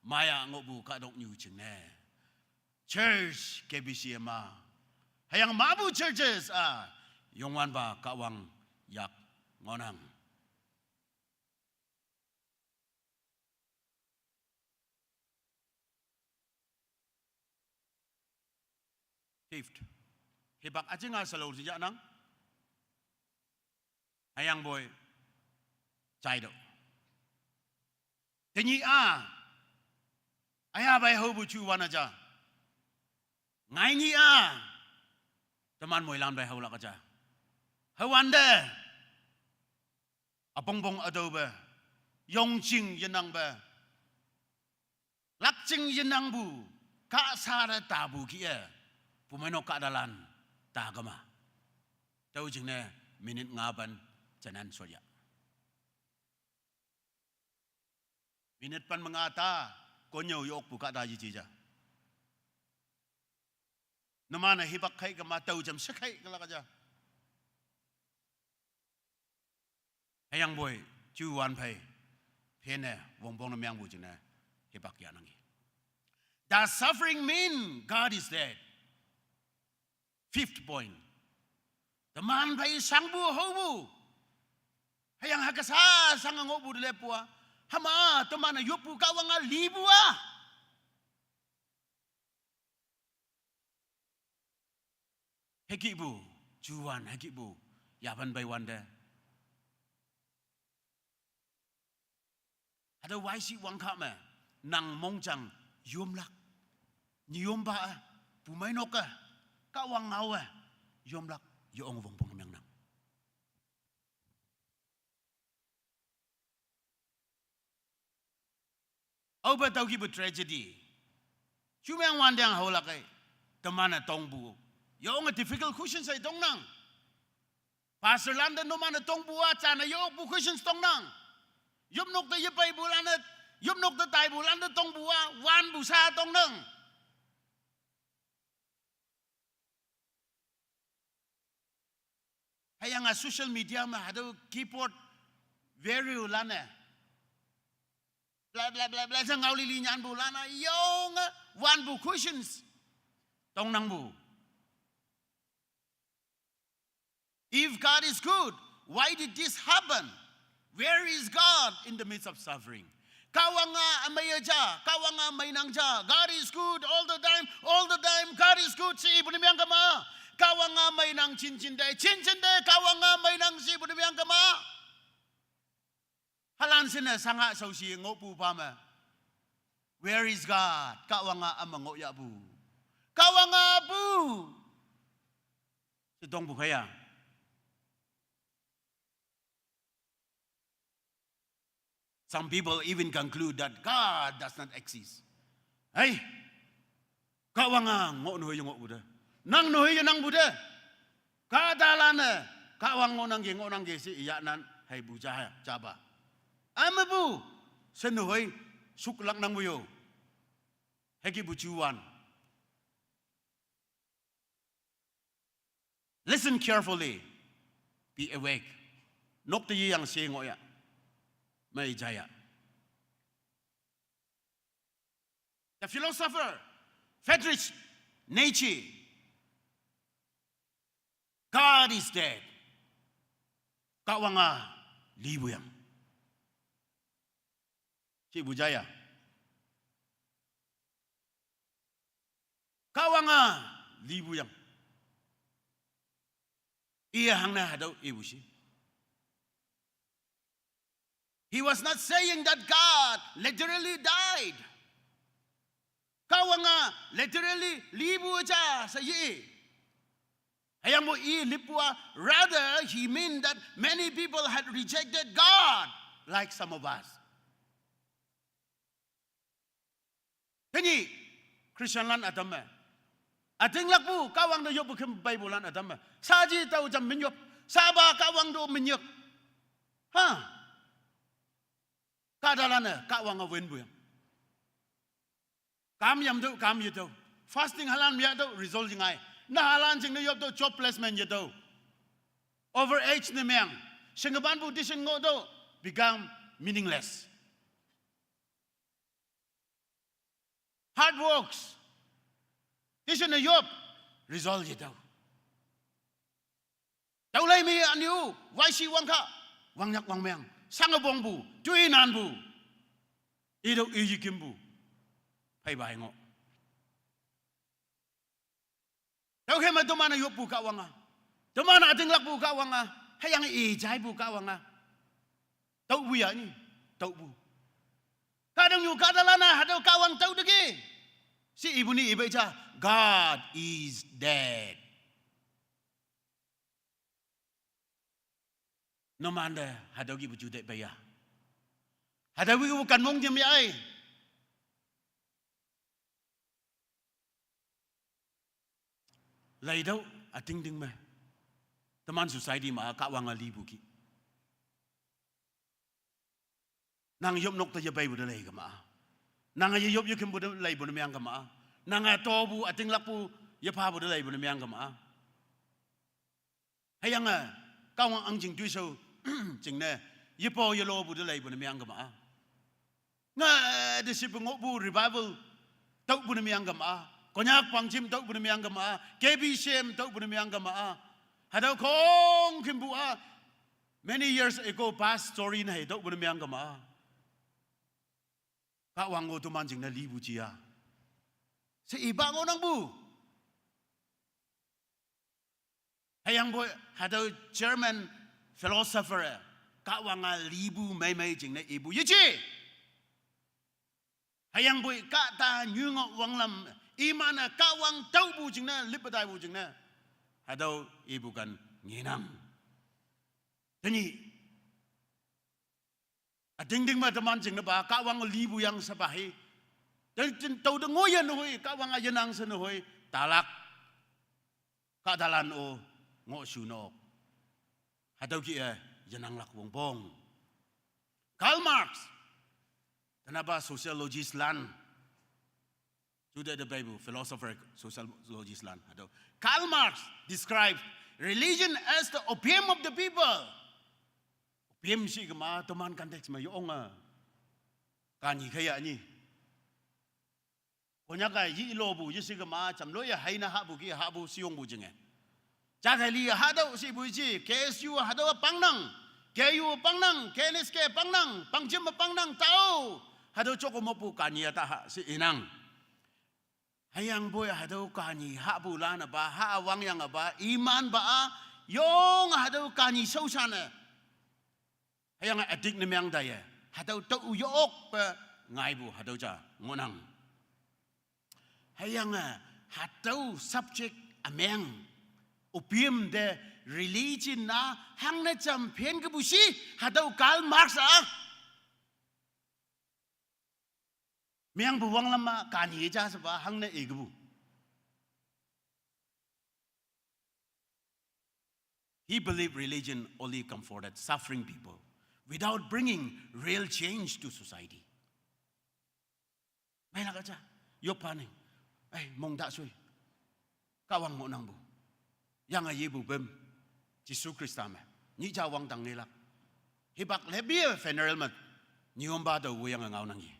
maya ngohpu kahtoknyu jingne church K B C M a, hüyange mapu churches a, Youngwanpa Kahwang yak ngohnang. Fifth, hipak üjing a shalou jinyahnang. Hüyangpoi jaitüoh. Tenyih a, aya pei haopu juwan-a ja. Ngainyih a, teman moilan pei haolak ja. Hüwante üpongpong ütüope, yongjing yenangpe, lakjing yenangpu, Kahsa te tapu kih-e, pumeinok kahtalan ta kema. Tüo jingne minute nga pen janan shoya. Minute pen menga ta, konnyüo yokpu kahta yeji ja. Numan-e hipak khei kema tao jam she khei kelak ja. Hüyangpoi, juwan phei, phenne, wongpong ne mengpu jingne, hipak yahnangki. Does suffering mean God is dead? Fifth point. Teman phei shangpu haopu. Hüyange kahsa shange ngohpu te leppu-a. Hüma, teman-e yoppu Kahwang-a lipu-a. Hükihpu, juwan hükihpu, yapan peiwante. Hatüo Y C wangkah me, nang mongjang yomlak. Nyiyompa-e, pumeinok-e, Kahwang ngao-e, yomlak, yeong wongpong mengnang. Aope tüo kihpu tragedy. Jumeng wanteng haolak ei. Teman-e tongpu. Yeonge difficult questions ei tongnang. Pastor lante numan-e tongpu-a jane yokpu questions tongnang. Yopnok te yepeipulan-e, yopnok te taipulante tongpu-a wanpu sha tongnang. Hüyange social media me hatüo keyboard warriorlan-e. Bla, bla, bla, bla, she ngao lili nyanpulan-a, yeonge wanpu questions tongnangpu. If God is good, why did this happen? Where is God in the midst of suffering? Kahwang-a ümei ja, Kahwang-a meinang ja. God is good all the time, all the time, God is good she ipu ne meng kema. Kahwang-a meinang jinjin te, jinjin te, Kahwang-a meinang she ipu ne meng kema. Halan shinne shanga shaoshi ngohpupa me, Where is God? Kahwang-a üme ngohyahpu. Kahwang-a pu. She tongpu kaiya. Some people even conclude that God does not exist. Hei, Kahwang-a ngoh nehoi ye ngohpu te, nang nehoi ye nangpu te. Kahtalan-e, Kahwang ngohnangki, ngohnangki she iyahnang, heipu ja, japa. Ümepu, she nehoi, shuklak nangpu yo. Hükihpu juwan. Listen carefully. Be awake. Nok te yeyang she ngohya. Mei jaya. The philosopher, Friedrich Nietzsche, God is dead. Kahwang-a lipu yang. Shepu jaya. Kahwang-a lipu yang. Iye hangne hatüo ipu shi. He was not saying that God literally died. Kahwang-a literally lipu ja she ye. Hüyangpu i lipu-a, rather he meant that many people had rejected God, like some of us. Tenyih Christianlan ütam me, ütinglakpu Kahwang te yoppu khüm peipulan ütam me, shaji tao jam minyop, shapa Kahwang te minyop. Ha. Kahtalan-e Kahwang-a winpu yang. Kam yamtüoh, kam yetüoh. Fasting halan me yahtüoh, result yengai. Nahalan jingne yoptüoh, job placement yetüoh. Overage ne meng. Shingepanpu decision ngohtüoh, become meaningless. Hard works. Decision ne yop, result yetüoh. Tüolei me anyu, Y C wangkah, wangnyak wangmeng, shange pongpu, toi nanpu, itüoh i yekimpu, pheipa hei ngoh. Tüokhei me teman-e yoppu Kahwang-a, teman-e ütinglakpu Kahwang-a, hüyange i jaipu Kahwang-a, tüopu ya ni, tüopu. Kahtoknyu kahtalan-a hatüo Kahwang tüo teki she ipu ni ipei ja, God is dead. Numante hatüo kihpu ju te peiya, hatüo kihpu kanmong jim ya-e. Leitüoh, ütingting me. Teman society ma, Kahwang-a lipu ki. Nang yopnok te yepeipu te lei kema-a. Nang-a yeyop yekhümpu te leipu ne meang kema-a. Nang-a topu, ütinglakpu, yephapu te leipu ne meang kema-a. Hüyange, Kahwang ahngching toishao, jingne, yepo yelopu te leipu ne meang kema-a. Nga, te shipu ngohpu revival, tüopu ne meang kema-a. Konyak pangjim tüopu ne meang kema-a. K B C M tüopu ne meang kema-a. Hatüo khongkümpu-a, many years ago past story ne hei tüopu ne meang kema-a. Kahwang-o teman jingne lipu ji-a. She ipa ngohnangpu. Hüyangpoi hatüo German philosopher-e, Kahwang-a lipu meimei jingne ipu yeje. Hüyangpoi kahta nyungoh wanglam, iman-e Kahwang tüopu jingne, lippe taipu jingne. Hatüo ipu kan ngenang. Tenyih ütingting me teman jingnepa, Kahwang lipu yang shepa hi. Te, te, tao te ngoiye nehoi, Kahwang-a yenang she nehoi, talak. Kahtalan-o, ngohshu nok. Hatüo kih-e, yenanglak wongpong. Karl Marx, tenapa sociologist lan. Today the Bible, philosopher, sociologist lan. Hatüo. Karl Marx describes religion as the opium of the people. Opium she kema teman context me yonge. Kanyi khei ya nyi. Konyak-a yi lopu, yeshe kema jamloi-e heine hahpu ki hahpu sheyongpu jinge. Jataili hatüo shipu ji, K S U hatüo pangnang, K U pangnang, K N S K pangnang, pangjim pangnang, tao. Hatüo joko mopu kanyi-a ta ha she inang. Hüyangpoi hatüo kanyi hahpu lanapa, ha wangyangepa, imanpa-a, yonge hatüo kanyi shaoshan-e. Hüyange addict ne meang taiye. Hatüo tüo yokpe ngaipu hatüo ja ngohnang. Hüyange hatüo subject ümeng, opium te religion-a hangne jam phen kepu shi, hatüo Karl Marx-a. Meangpu wanglam ma kanyi ja shepa hangne ikepu. He believed religion only comforted suffering people without bringing real change to society. Meilak ja, yoppha neng. Eh, mongta shoi. Kahwang ngohnangpu. Yange yepu pem. Jesu Khrista me. Nyih ja wangdang ngelak. Hipak lebi funeral me. Nyompa tao woiyange ngaonang ye.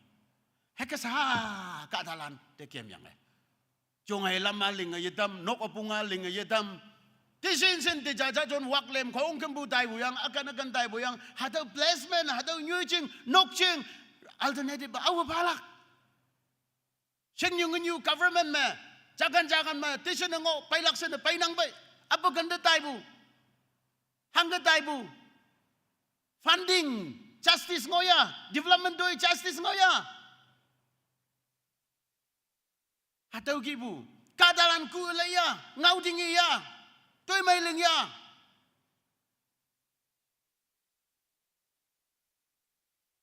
Hüke sha kahtalan te kemyange. Jongei lam-a linge yetam, nok üpung-a linge yetam. Teshin shin te jaja jon waklem khongkümpu taipu yang, ükan ükan taipu yang, hatüo placement, hatüo nyoijing, nokjing, alternative-a aowe phalak. Shengnyu ngenyu government me, jakan jakan me, teshin ngoh peilak she ne peinang pei, apu kente taipu, hangke taipu, funding, justice ngoh ya, development toi justice ngoh ya. Hatüo kihpu, kahtalan ku le ya, ngaoding i ya, toimei ling ya.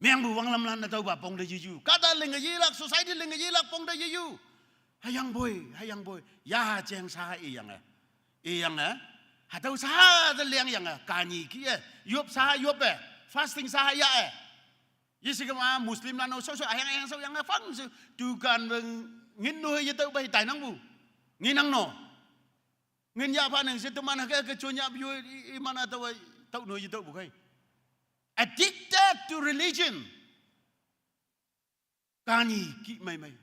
Meangpu wanglamlan-e tüopa pong te yeyu. Kahta linge yelak, society linge yelak pong te yeyu. Hüyangpoi, hüyangpoi. Ya jeng sha iyange. Iyange. Hatüo sha te lengyange. Kanyi kih-e. Yop sha yoppe. Fasting sha ya-e. Yeshe kema Muslimlan-o shaoshao üyang üyang shaoyange phang she. Dukan me ngin no yetüopa hi tainangpu. Ngenang no. Ngin yahpha neng she teman hüke hüke jon yahpu yo i, iman-a tüowa tüo no yetüopu khei. Addicted to religion. Kanyi kih meimei.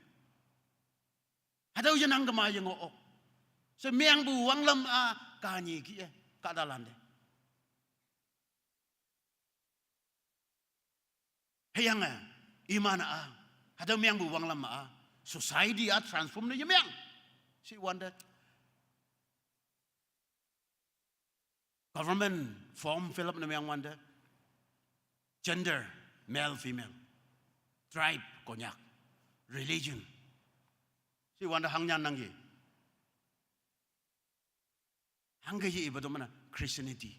Hatüo yenang kema yengoh ok. She meangpu wanglam-a kanyi kih-e, kahtalan te. Hüyange, iman-a, hatüo meangpu wanglam-a, society-a transform ne yemeang. Shi wante. Government form fill up ne meang wante. Gender, male, female. Tribe, Konyak. Religion. Shi wante hangnyan nangki. Hangke ye ipa toman-a Christianity.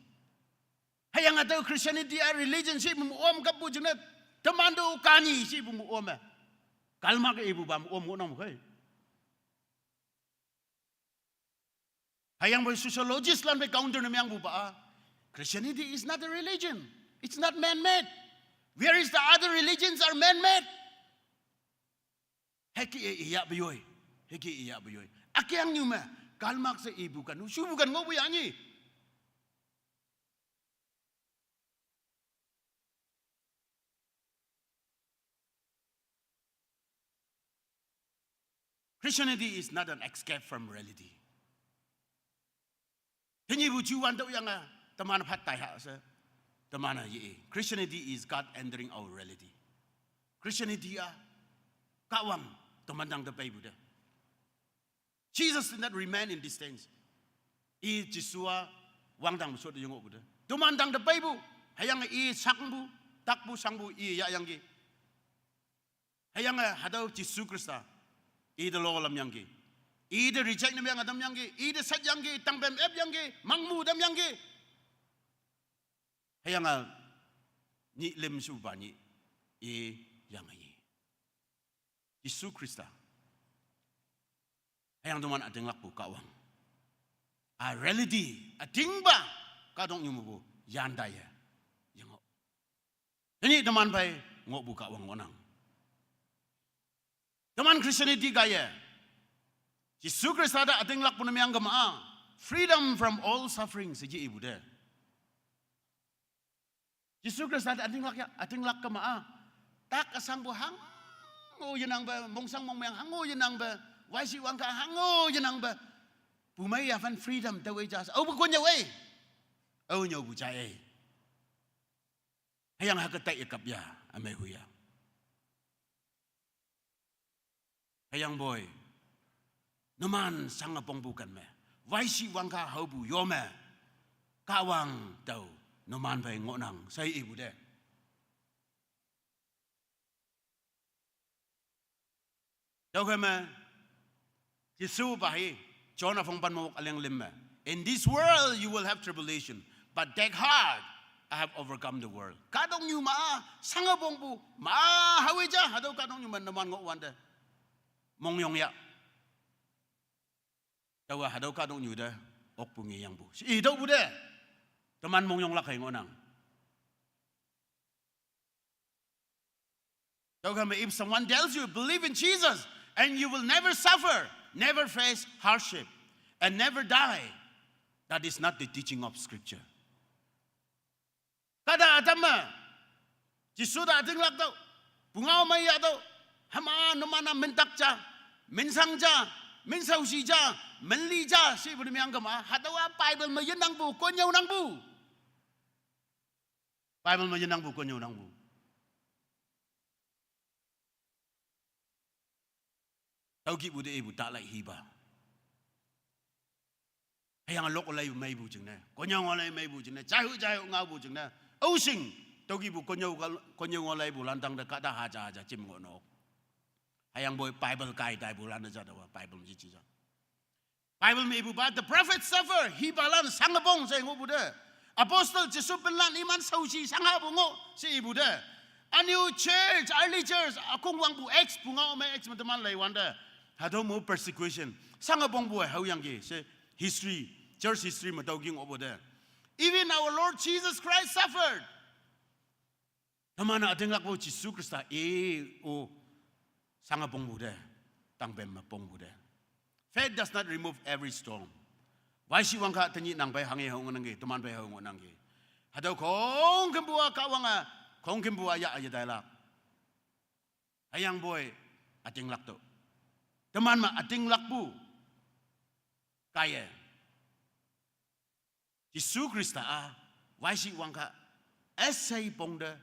Hüyange hatüo Christianity-a religion shepu me om kahpu jingne, teman to kanyi shepu me om-e. Karl Marx ipupa me om ngohnang khei. Hüyangpoi sociologist lan phei counter ne mengpupa a, Christianity is not a religion. It's not man-made. Where is the other religions are man-made? Hüke i yahpu yoi. Hüke i yahpu yoi. Ükeangnyu me, Karl Marx-e ipu kan, shupu kan ngohpu yah nyi. Christianity is not an escape from reality. Tenyihpu juwan tüoyange, teman phat tai ha she, teman-e ye. Christianity is God entering our reality. Christianity a, Kahwang, teman tangte peipu te. Jesus did not remain in distance. I Jesu a wangdang shot yengohpu te. Toman tangte peipu, hüyange i shangpu, takpu shangpu i yahyangki. Hüyange hatüo Jesu Khrista, ite lo lamyangki. Ite reject ne meng tamyangki, ite shat yangki, tangpem ep yangki, mangmu tamyangki. Hüyange nyih lim shupa nyih, i yange i. Jesu Khrista. Hüyange toman ütinglakpu Kahwang a reality, ütingpa kahtoknyu mepu yantaiye. Yengoh. Tenyih teman phei ngohpu Kahwang ngohnang. Teman Christianity kaiye, Jesu Khrista te ütinglakpu ne meng kema-a, freedom from all suffering she ipu te. Jesu Khrista te ütinglak ya, ütinglak kema-a, tak üsangpu hango yenangpe, mongshang mongmeng hango yenangpe, waishi wangkha hango yenangpe, pumei yaphan freedom taowe ja she, aopu konnyüo-e, ao nyüopu ja-e. Hüyange hüke tai yekap ya, ümei hu ya. Hüyangpoi, numan shange pongpu ken me, waishi wangkha haopu yo me, Kahwang tao numan phei ngohnang she ipu te. Tüokhei me, Jesu pa hi, John üpong pen me wok üleng lim me, In this world you will have tribulation, but take heart, I have overcome the world. Kahtoknyu ma, shange pongpu ma, hawe ja, hatüo kahtoknyu me numan ngohwante mongyong ya. Taowa hatüo kahtoknyu te okpu ngeyangpu she i tüopu te, teman mongyonglak hei ngohnang. Tüokhei me, if someone tells you, "Believe in Jesus and you will never suffer, never face hardship, and never die," that is not the teaching of Scripture. Kahta ütam me, Jesu te ütinglak tüoh, pungao mei yahtüoh, hüma numan-a mintak ja, minshang ja, minshaoshi ja, minli ja shepu ne meng kema, hatüowa Bible me yenangpu, konnyüo nangpu. Bible me yenangpu, konnyüo nangpu. Tüokihpu te ipu ta lai hipa. Hüyange lok lei meipu jingne, konnyüo ngao lei meipu jingne, jaihu jaihu ngaopu jingne, aoshing, tüokihpu konnyüo ka, konnyüo ngao leipu lan tangte kahta haja haja jim ngohnok. Hüyangpoi Bible kai taipu lan-e ja taowa, Bible me yeji ja. Bible me ipupa, the prophet suffer, hipalan shange pong she ngohpu te. Apostle Jesu pinlan iman shaoshi shangepu ngoh she ipu te. Ünyu church, early church, ükong wangpu Acts, pungao mei Acts me teman leiwante, hatüo mo persecution, shange pongpu-e haoyangki she history, church history me tüo ki ngohpu te. Even our Lord Jesus Christ suffered. Teman-e ütinglakpu Jesu Khrista i-o shange pongpu te, tangpem me pongpu te. Faith does not remove every storm. Waishi wangkha tenyih nang phei hanghe hao ngohnangki, teman phei hao ngohnangki. Hatüo khongkümpu-a Kahwange, khongkümpu-a yah yetailak. Hüyangpoi ütinglak tüoh. Teman me ütinglakpu kaiye, Jesu Khrista-a waishi wangkha üshei pongte,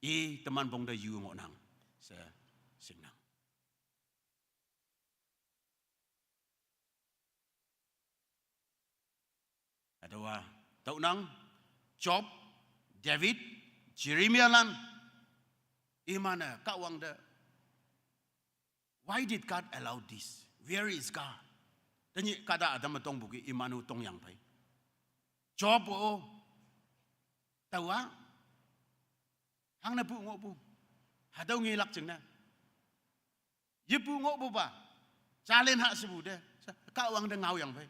i teman pongte yu ngohnang she shingnang. Hatüowa tüonang, Job, David, Jeremiahlan, iman-e Kahwang te, "Why did God allow this? Where is God?" Tenyih kahta ütam me tongpu ki iman-o tongyang phei, Job-o, taowa hangne pu ngohpu, hatüo ngelak jingne yepu ngohpupa, jalen ha shepu te, Kahwang te ngaoyang phei.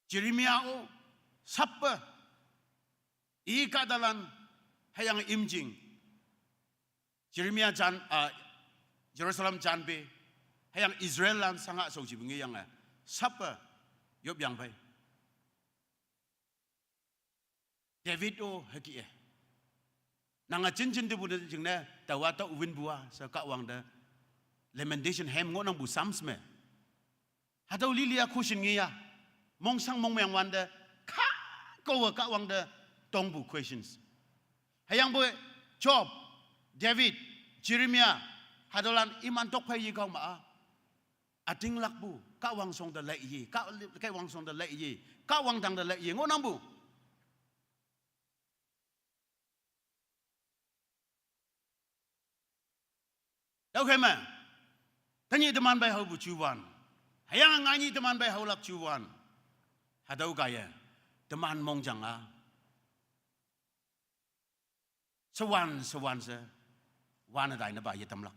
Jeremia-o, sappe, i kahtalan, hüyange imjing. Jeremia jan, ah, Jerusalem janpe, hüyange Israellan sanga shao jipu ngeyange, sappe, yopyang phei. David-o hüke-e. Nange jinjin tepu te jingne, taowa tao winpu-a, she Kahwang te. Lamentation hem ngohnangpu Psalms me. Hatüo lili-a question ngeya. Mongshang mongmeng wante, kha, kowe Kahwang te tongpu questions. Hüyangpoi Job, David, Jeremia, hatüolan iman tokphei yekao ma-a. Ütinglakpu, Kahwang shong te lei ye, Kah-, Kahwang shong te lei ye, Kahwang tang te lei ye, ngohnangpu. Tüokhei me, tenyih teman phei haopu juwan, hüyange ngainyih teman phei haolak juwan, hatüo kaiye, teman mongjang-a shewan, shewan she, wane taine pa yetamlak.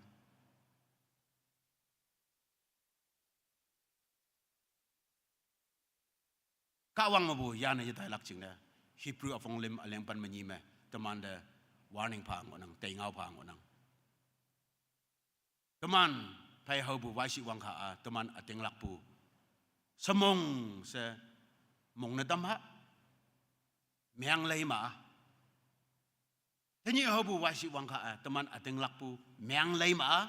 Kahwang mepu yane yetailak jingne, Hebrew üpong lüm üleng pen me nyi me, temante warning pha ngohnang, teingao pha ngohnang. Teman phei haopu waishi wangkha-a, teman ütinglakpu shemong she mong ne tam ha, meng lei ma-a. Tenyih haopu waishi wangkha-a, teman ütinglakpu meng lei ma-a.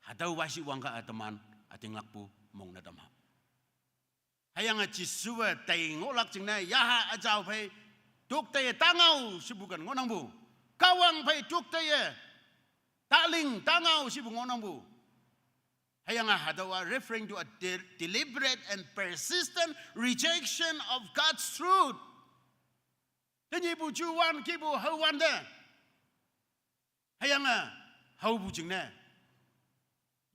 Hatüo waishi wangkha-a, teman ütinglakpu mong ne tam ha. Hüyange Jesuwe tei ngohlak jingne, yaha üjao phei, tokteiye tangao shepu ken ngohnangpu. Kahwang phei tokteiye, taling tangao shepu ngohnangpu. Hüyange hatüowa referring to a de-, deliberate and persistent rejection of God's truth. Tenyihpu juwan kihpu haowante, hüyange haopu jingne,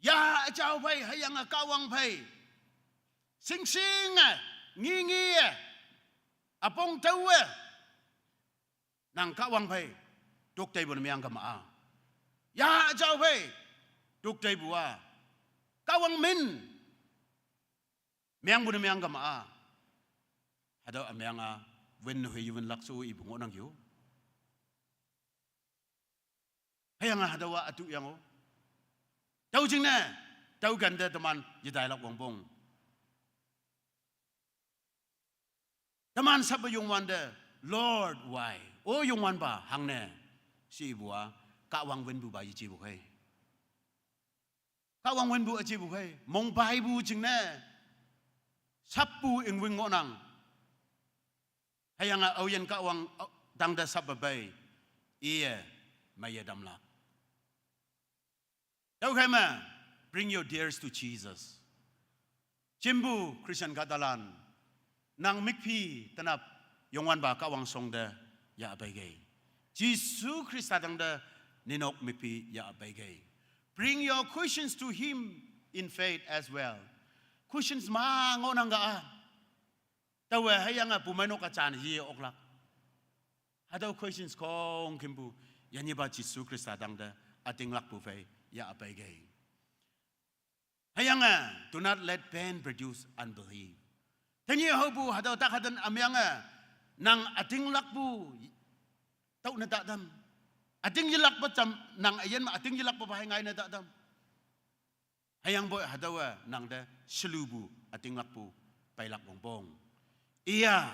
yaha üjao phei hüyange Kahwang phei, shingshinge, ngingiye, üpong taowe, nang Kahwang phei, tokteipu ne meng kama-a. Yaha üjao phei, tokteipu-a, Kahwang min, mengpu ne meng kama-a. Hatüo ümeng-a, win hoi winlak sho ipu ngohnang yo. Hüyange hatüowa ütu yang-o. Tüo jingne, tüo kente teman yetailak wongpong. Teman sappe Youngwante, Lord, why? O Youngwanpa, hangne, shepu-a, Kahwang winpupa yejepu khei. Kahwang winpu üjepu khei, mongpaipu jingne, sappu ingwing ngohnang. Hüyange aoyin Kahwang, a, tangte sappe pei, iye, meiye tamlak. Tüokhei me, bring your tears to Jesus. Jimpu Christian kahtalan, nang mükphi tenap Youngwanpa Kahwang shongte yahpeikei. Jesu Khrista tangte ninok mükphi yahpeikei. Bring your questions to him in faith as well. Questions ma ngohnang ka-a. Taowe hüyange pumeinok üjan ye oklak. Hatüo questions khongkümpu, yanyihpa Jesu Khrista tangte ütinglakpu phei yahpeikei. Hüyange, do not let pain produce unbelief. Tenyih haopu hatüo tak haten ümyange, nang ütinglakpu tüo ne tatam. Üting yelakpe jam, nang üyin me üting yelakpe pa hei ngai ne tatam. Hüyangpoi hatüowe nangte shelupu ütinglakpu peilak wongpong. Iya,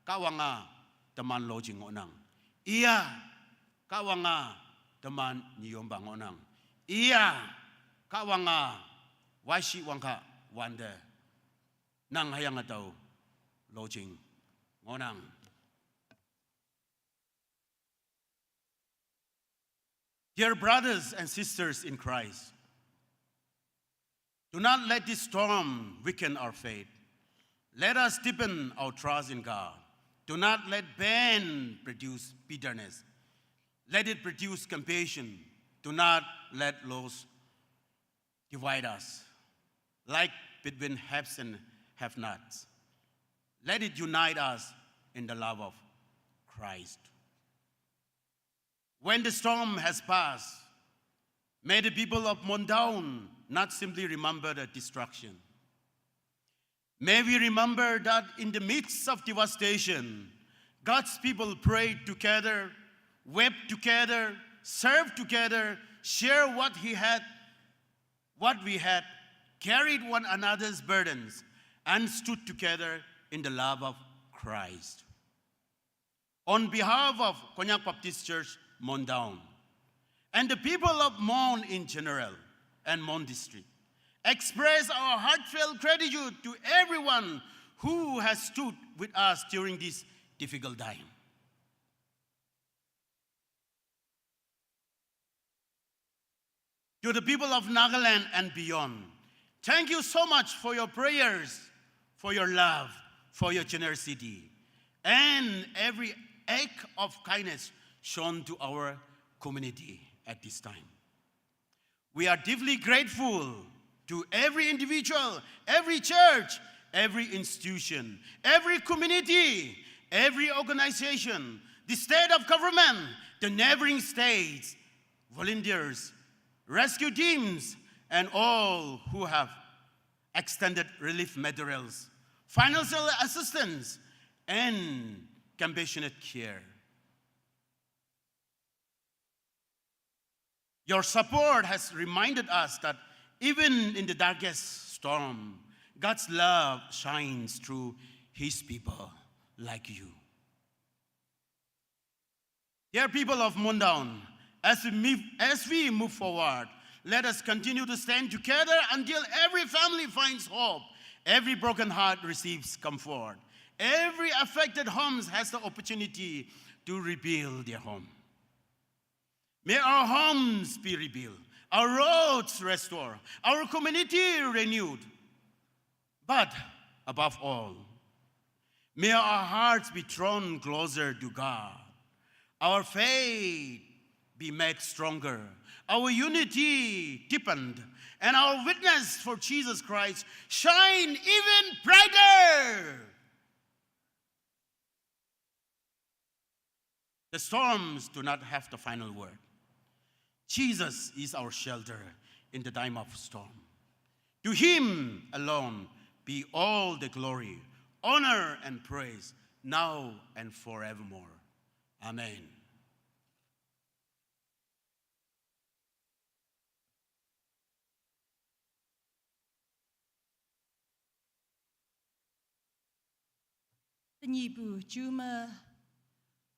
Kahwang-a teman lojing ngohnang. Iya, Kahwang-a teman nyiyompa ngohnang. Iya, Kahwang-a waishi wangkha wante, nang hüyange tao lojing ngohnang. Dear brothers and sisters in Christ, do not let this storm weaken our faith. Let us deepen our trust in God. Do not let pain produce bitterness. Let it produce compassion. Do not let loss divide us, like between haves and have nots. Let it unite us in the love of Christ. When the storm has passed, may the people of Mon Town not simply remember the destruction, May we remember that in the midst of devastation, God's people prayed together, wept together, served together, shared what he had, what we had, carried one another's burdens, and stood together in the love of Christ. On behalf of Konyak Baptist Church, Mon Town, and the people of Mon in general and Mon District, express our heartfelt gratitude to everyone who has stood with us during this difficult time. To the people of Nagaland and beyond, thank you so much for your prayers, for your love, for your generosity, and every act of kindness shown to our community at this time. We are deeply grateful to every individual, every church, every institution, every community, every organization, the state of government, the neighboring states, volunteers, rescue teams, and all who have extended relief materials, financial assistance, and compassionate care. Your support has reminded us that even in the darkest storm, God's love shines through his people like you. Dear people of Mon Town, as we move, as we move forward, let us continue to stand together until every family finds hope, every broken heart receives comfort, every affected home has the opportunity to rebuild their home. May our homes be rebuilt, our roads restored, our community renewed. But above all, may our hearts be drawn closer to God, our faith be made stronger, our unity deepened, and our witness for Jesus Christ shine even brighter. The storms do not have the final word. Jesus is our shelter in the time of storm. To him alone be all the glory, honor, and praise, now and forevermore. Amen. Tenyih pu ju me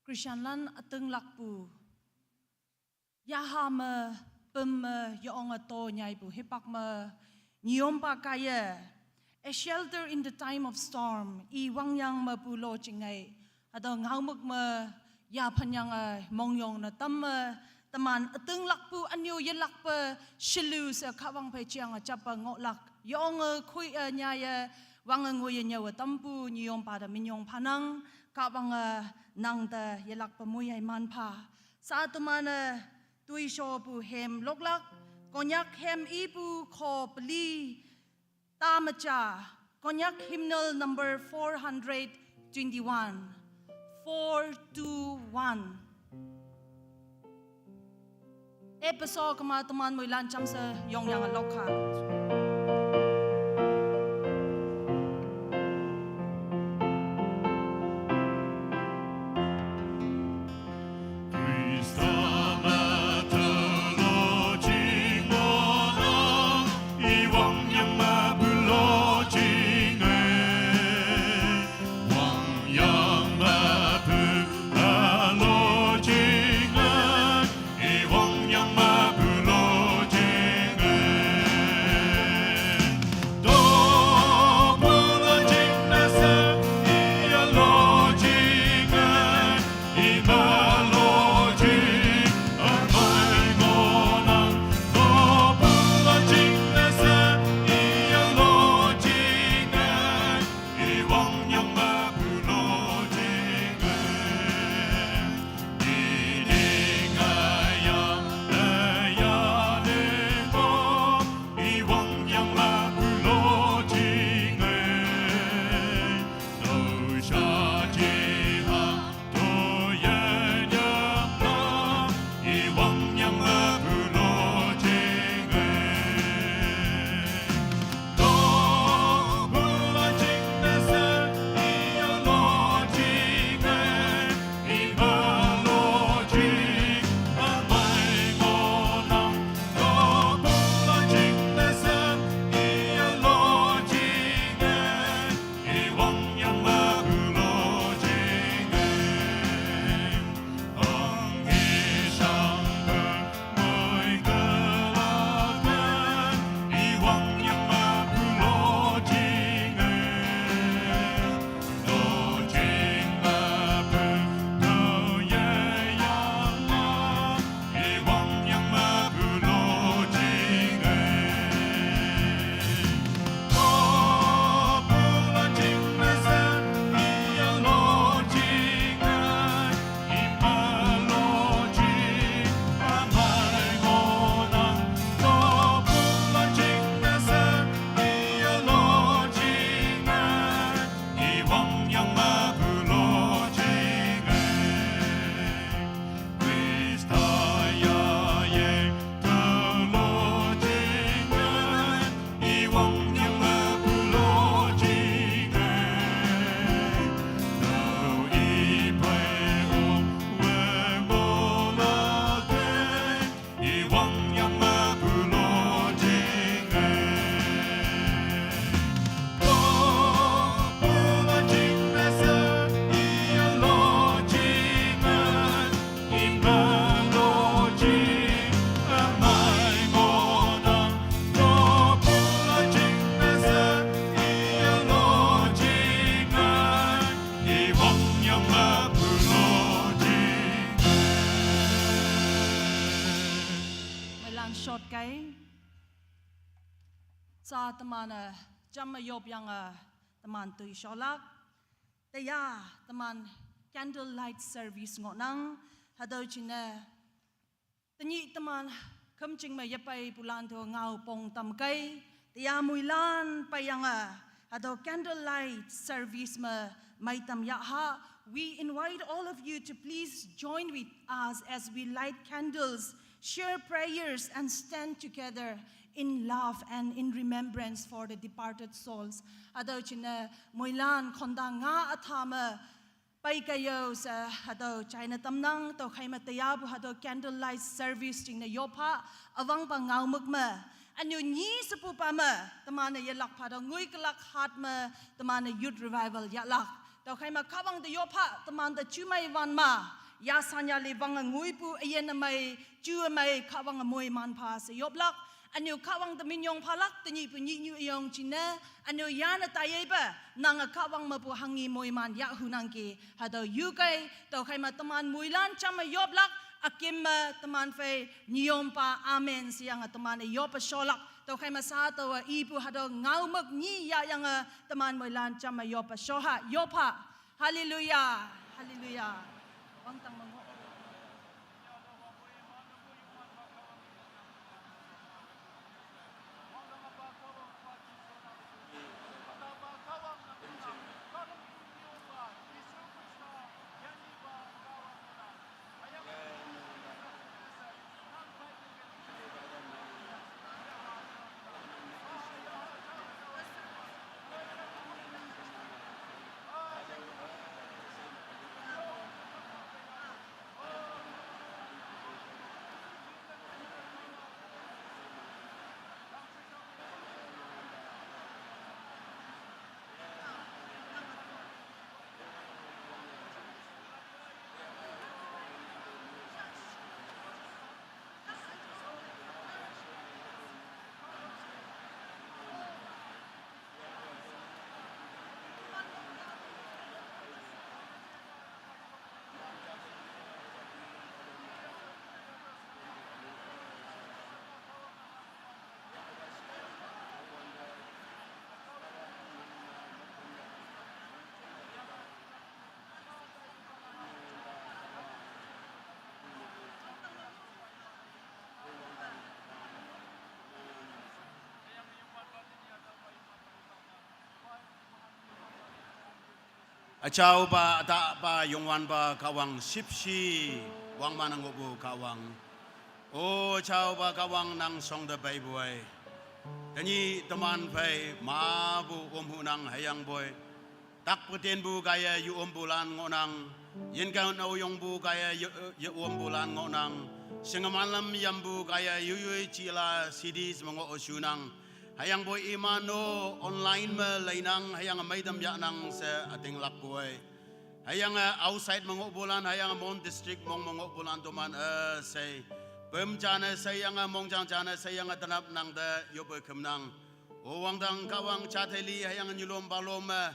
Christian lan ateng lak pu. Ya ha me pem me yong a to nyai pu hipak me nyiom pa kaya. A shelter in the time of storm. I wang yang me pu lo chingai. Ado ngau muk me ya phan yang a mong yong na tam me teman ateng lak pu anyo ye lak pe shilu se ka wang pe chiang a chap a ngok lak. Yong a kui a nyai a wang a ngui a nyau a tam pu nyiom pa da minyong panang ka wang a nang da ye lak pe mui ai man pa. Sa teman a tui sho pu hem lok lak. Konyak hem i pu ko peli ta macha. Konyak hymnal number four hundred twenty-one. Four two one. Episode kama teman mui lan cham se yong yang a lok ha. Shot kai. Sa teman, eh, jam yop yang, eh, teman tui sholak. Taya teman candlelight service ngonang. Hadau cina. Tanyi teman kemching me yapai pulan tu ngau pong tam kai. Taya muilan payang, eh, hadau candlelight service me mai tam ya ha. We invite all of you to please join with us as we light candles, share prayers, and stand together in love and in remembrance for the departed souls. Hadau cina muilan konda nga athama pai kayo sa hadau China tamnang, tau khai ma taya bu hadau candlelight service jing na yopha, awang pa ngau muk ma. Anyu nyi sepu pa ma, teman na yalak pa dau ngui kelak hat ma, teman na youth revival yalak. Tau khai ma kawang da yopha, teman da chu mai wan ma. Ya sanya le wang ngui pu ayen na mai, chu mai kawang moi man pa se yoplak. Anyu kawang da minyong palak, tanyi pu nyi nyu yong cina. Anyu ya na tayai ba, nang kawang ma pu hangi moi man ya hu nang ki. Hadau yu kai, tau khai ma teman muilan cham ma yoplak, akim ma teman fai nyom pa amen siang teman yop pa sholak. Tau khai ma sa tau ipu hadau ngau mak nyi ya yang, eh, teman muilan cham ma yop pa shoha, yopha. Haleluya. Haleluya. Wang tang ma ngo. Achau pa, ata pa, yongwan pa, kawang sipsi, wang mana ngobu kawang. O achau pa kawang nang song da bai buai. Tanyi teman pai ma bu om hu nang hayang buai. Tak peten bu kaya yu om bulan ngonang. Yin kau nau yong bu kaya yu, yu om bulan ngonang. Singaman lam yam bu kaya yu yui cila C Ds mengo osunang. Hayang boi ima no online me lainang, hayang maidam ya nang se ating lak boi. Hayang, eh, outside mengo bulan, hayang Mon district mong mengo bulan tuman, eh, sei. Pem jana sei yang, eh, mong jang jana sei yang, eh, tanap nang de yo boi kem nang. O wang dang kawang chateli hayang nyulom balom, eh,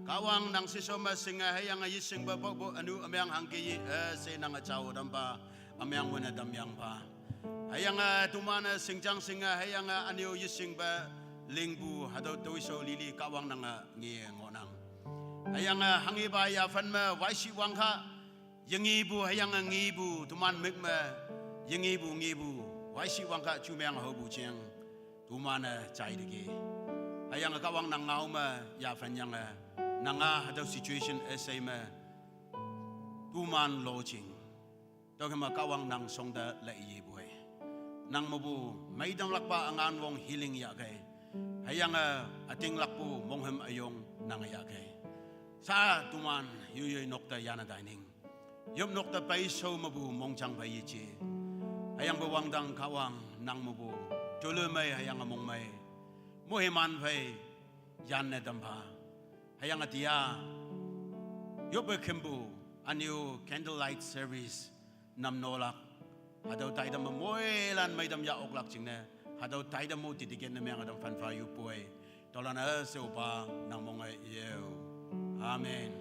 kawang nang sisom, eh, sing, eh, hayang, eh, yising ba bo bo anu amyang hangke yi, eh, sei nang achau dam ba amyang wena dam yang ba. Hayang, eh, tuman, eh, singjang sing, eh, hayang, eh, anyo yising ba lingbu hadau toiso lili kawang nang, eh, ngi ngonang. Hayang, eh, hangi ba ya fan me waisi wangkha, yengi bu hayang, eh, ngi bu tuman mik me yengi bu ngi bu waisi wangkha chumyang ho bu cheng tuman, eh, chai dege. Hayang, eh, kawang nang ngau me ya fan yang, eh, nang, ah, hadau situation, eh, sei me tuman lo ching. Tau kema kawang nang song da la iye bue. Nang mabu maidam lakpa angan wong healing ya kai. Hayang, eh, ating lakpu monghem ayong nang ya kai. Sa tuman yuyoi nokta yana dining. Yop nokta pai so mabu mongchang pai yichi. Hayang bawang dang kawang nang mabu. Tulu mai hayang among mai. Muhiman pai yan ne dampa. Hayang atia. Yop kembu anyo candlelight service nam nolak. Hadau taidam moilan maidam ya oklak chingne. Hadau taidam mo titigen na meng adam fanfa yu poi. Tolan a se upa nang mongai yeu. Amen.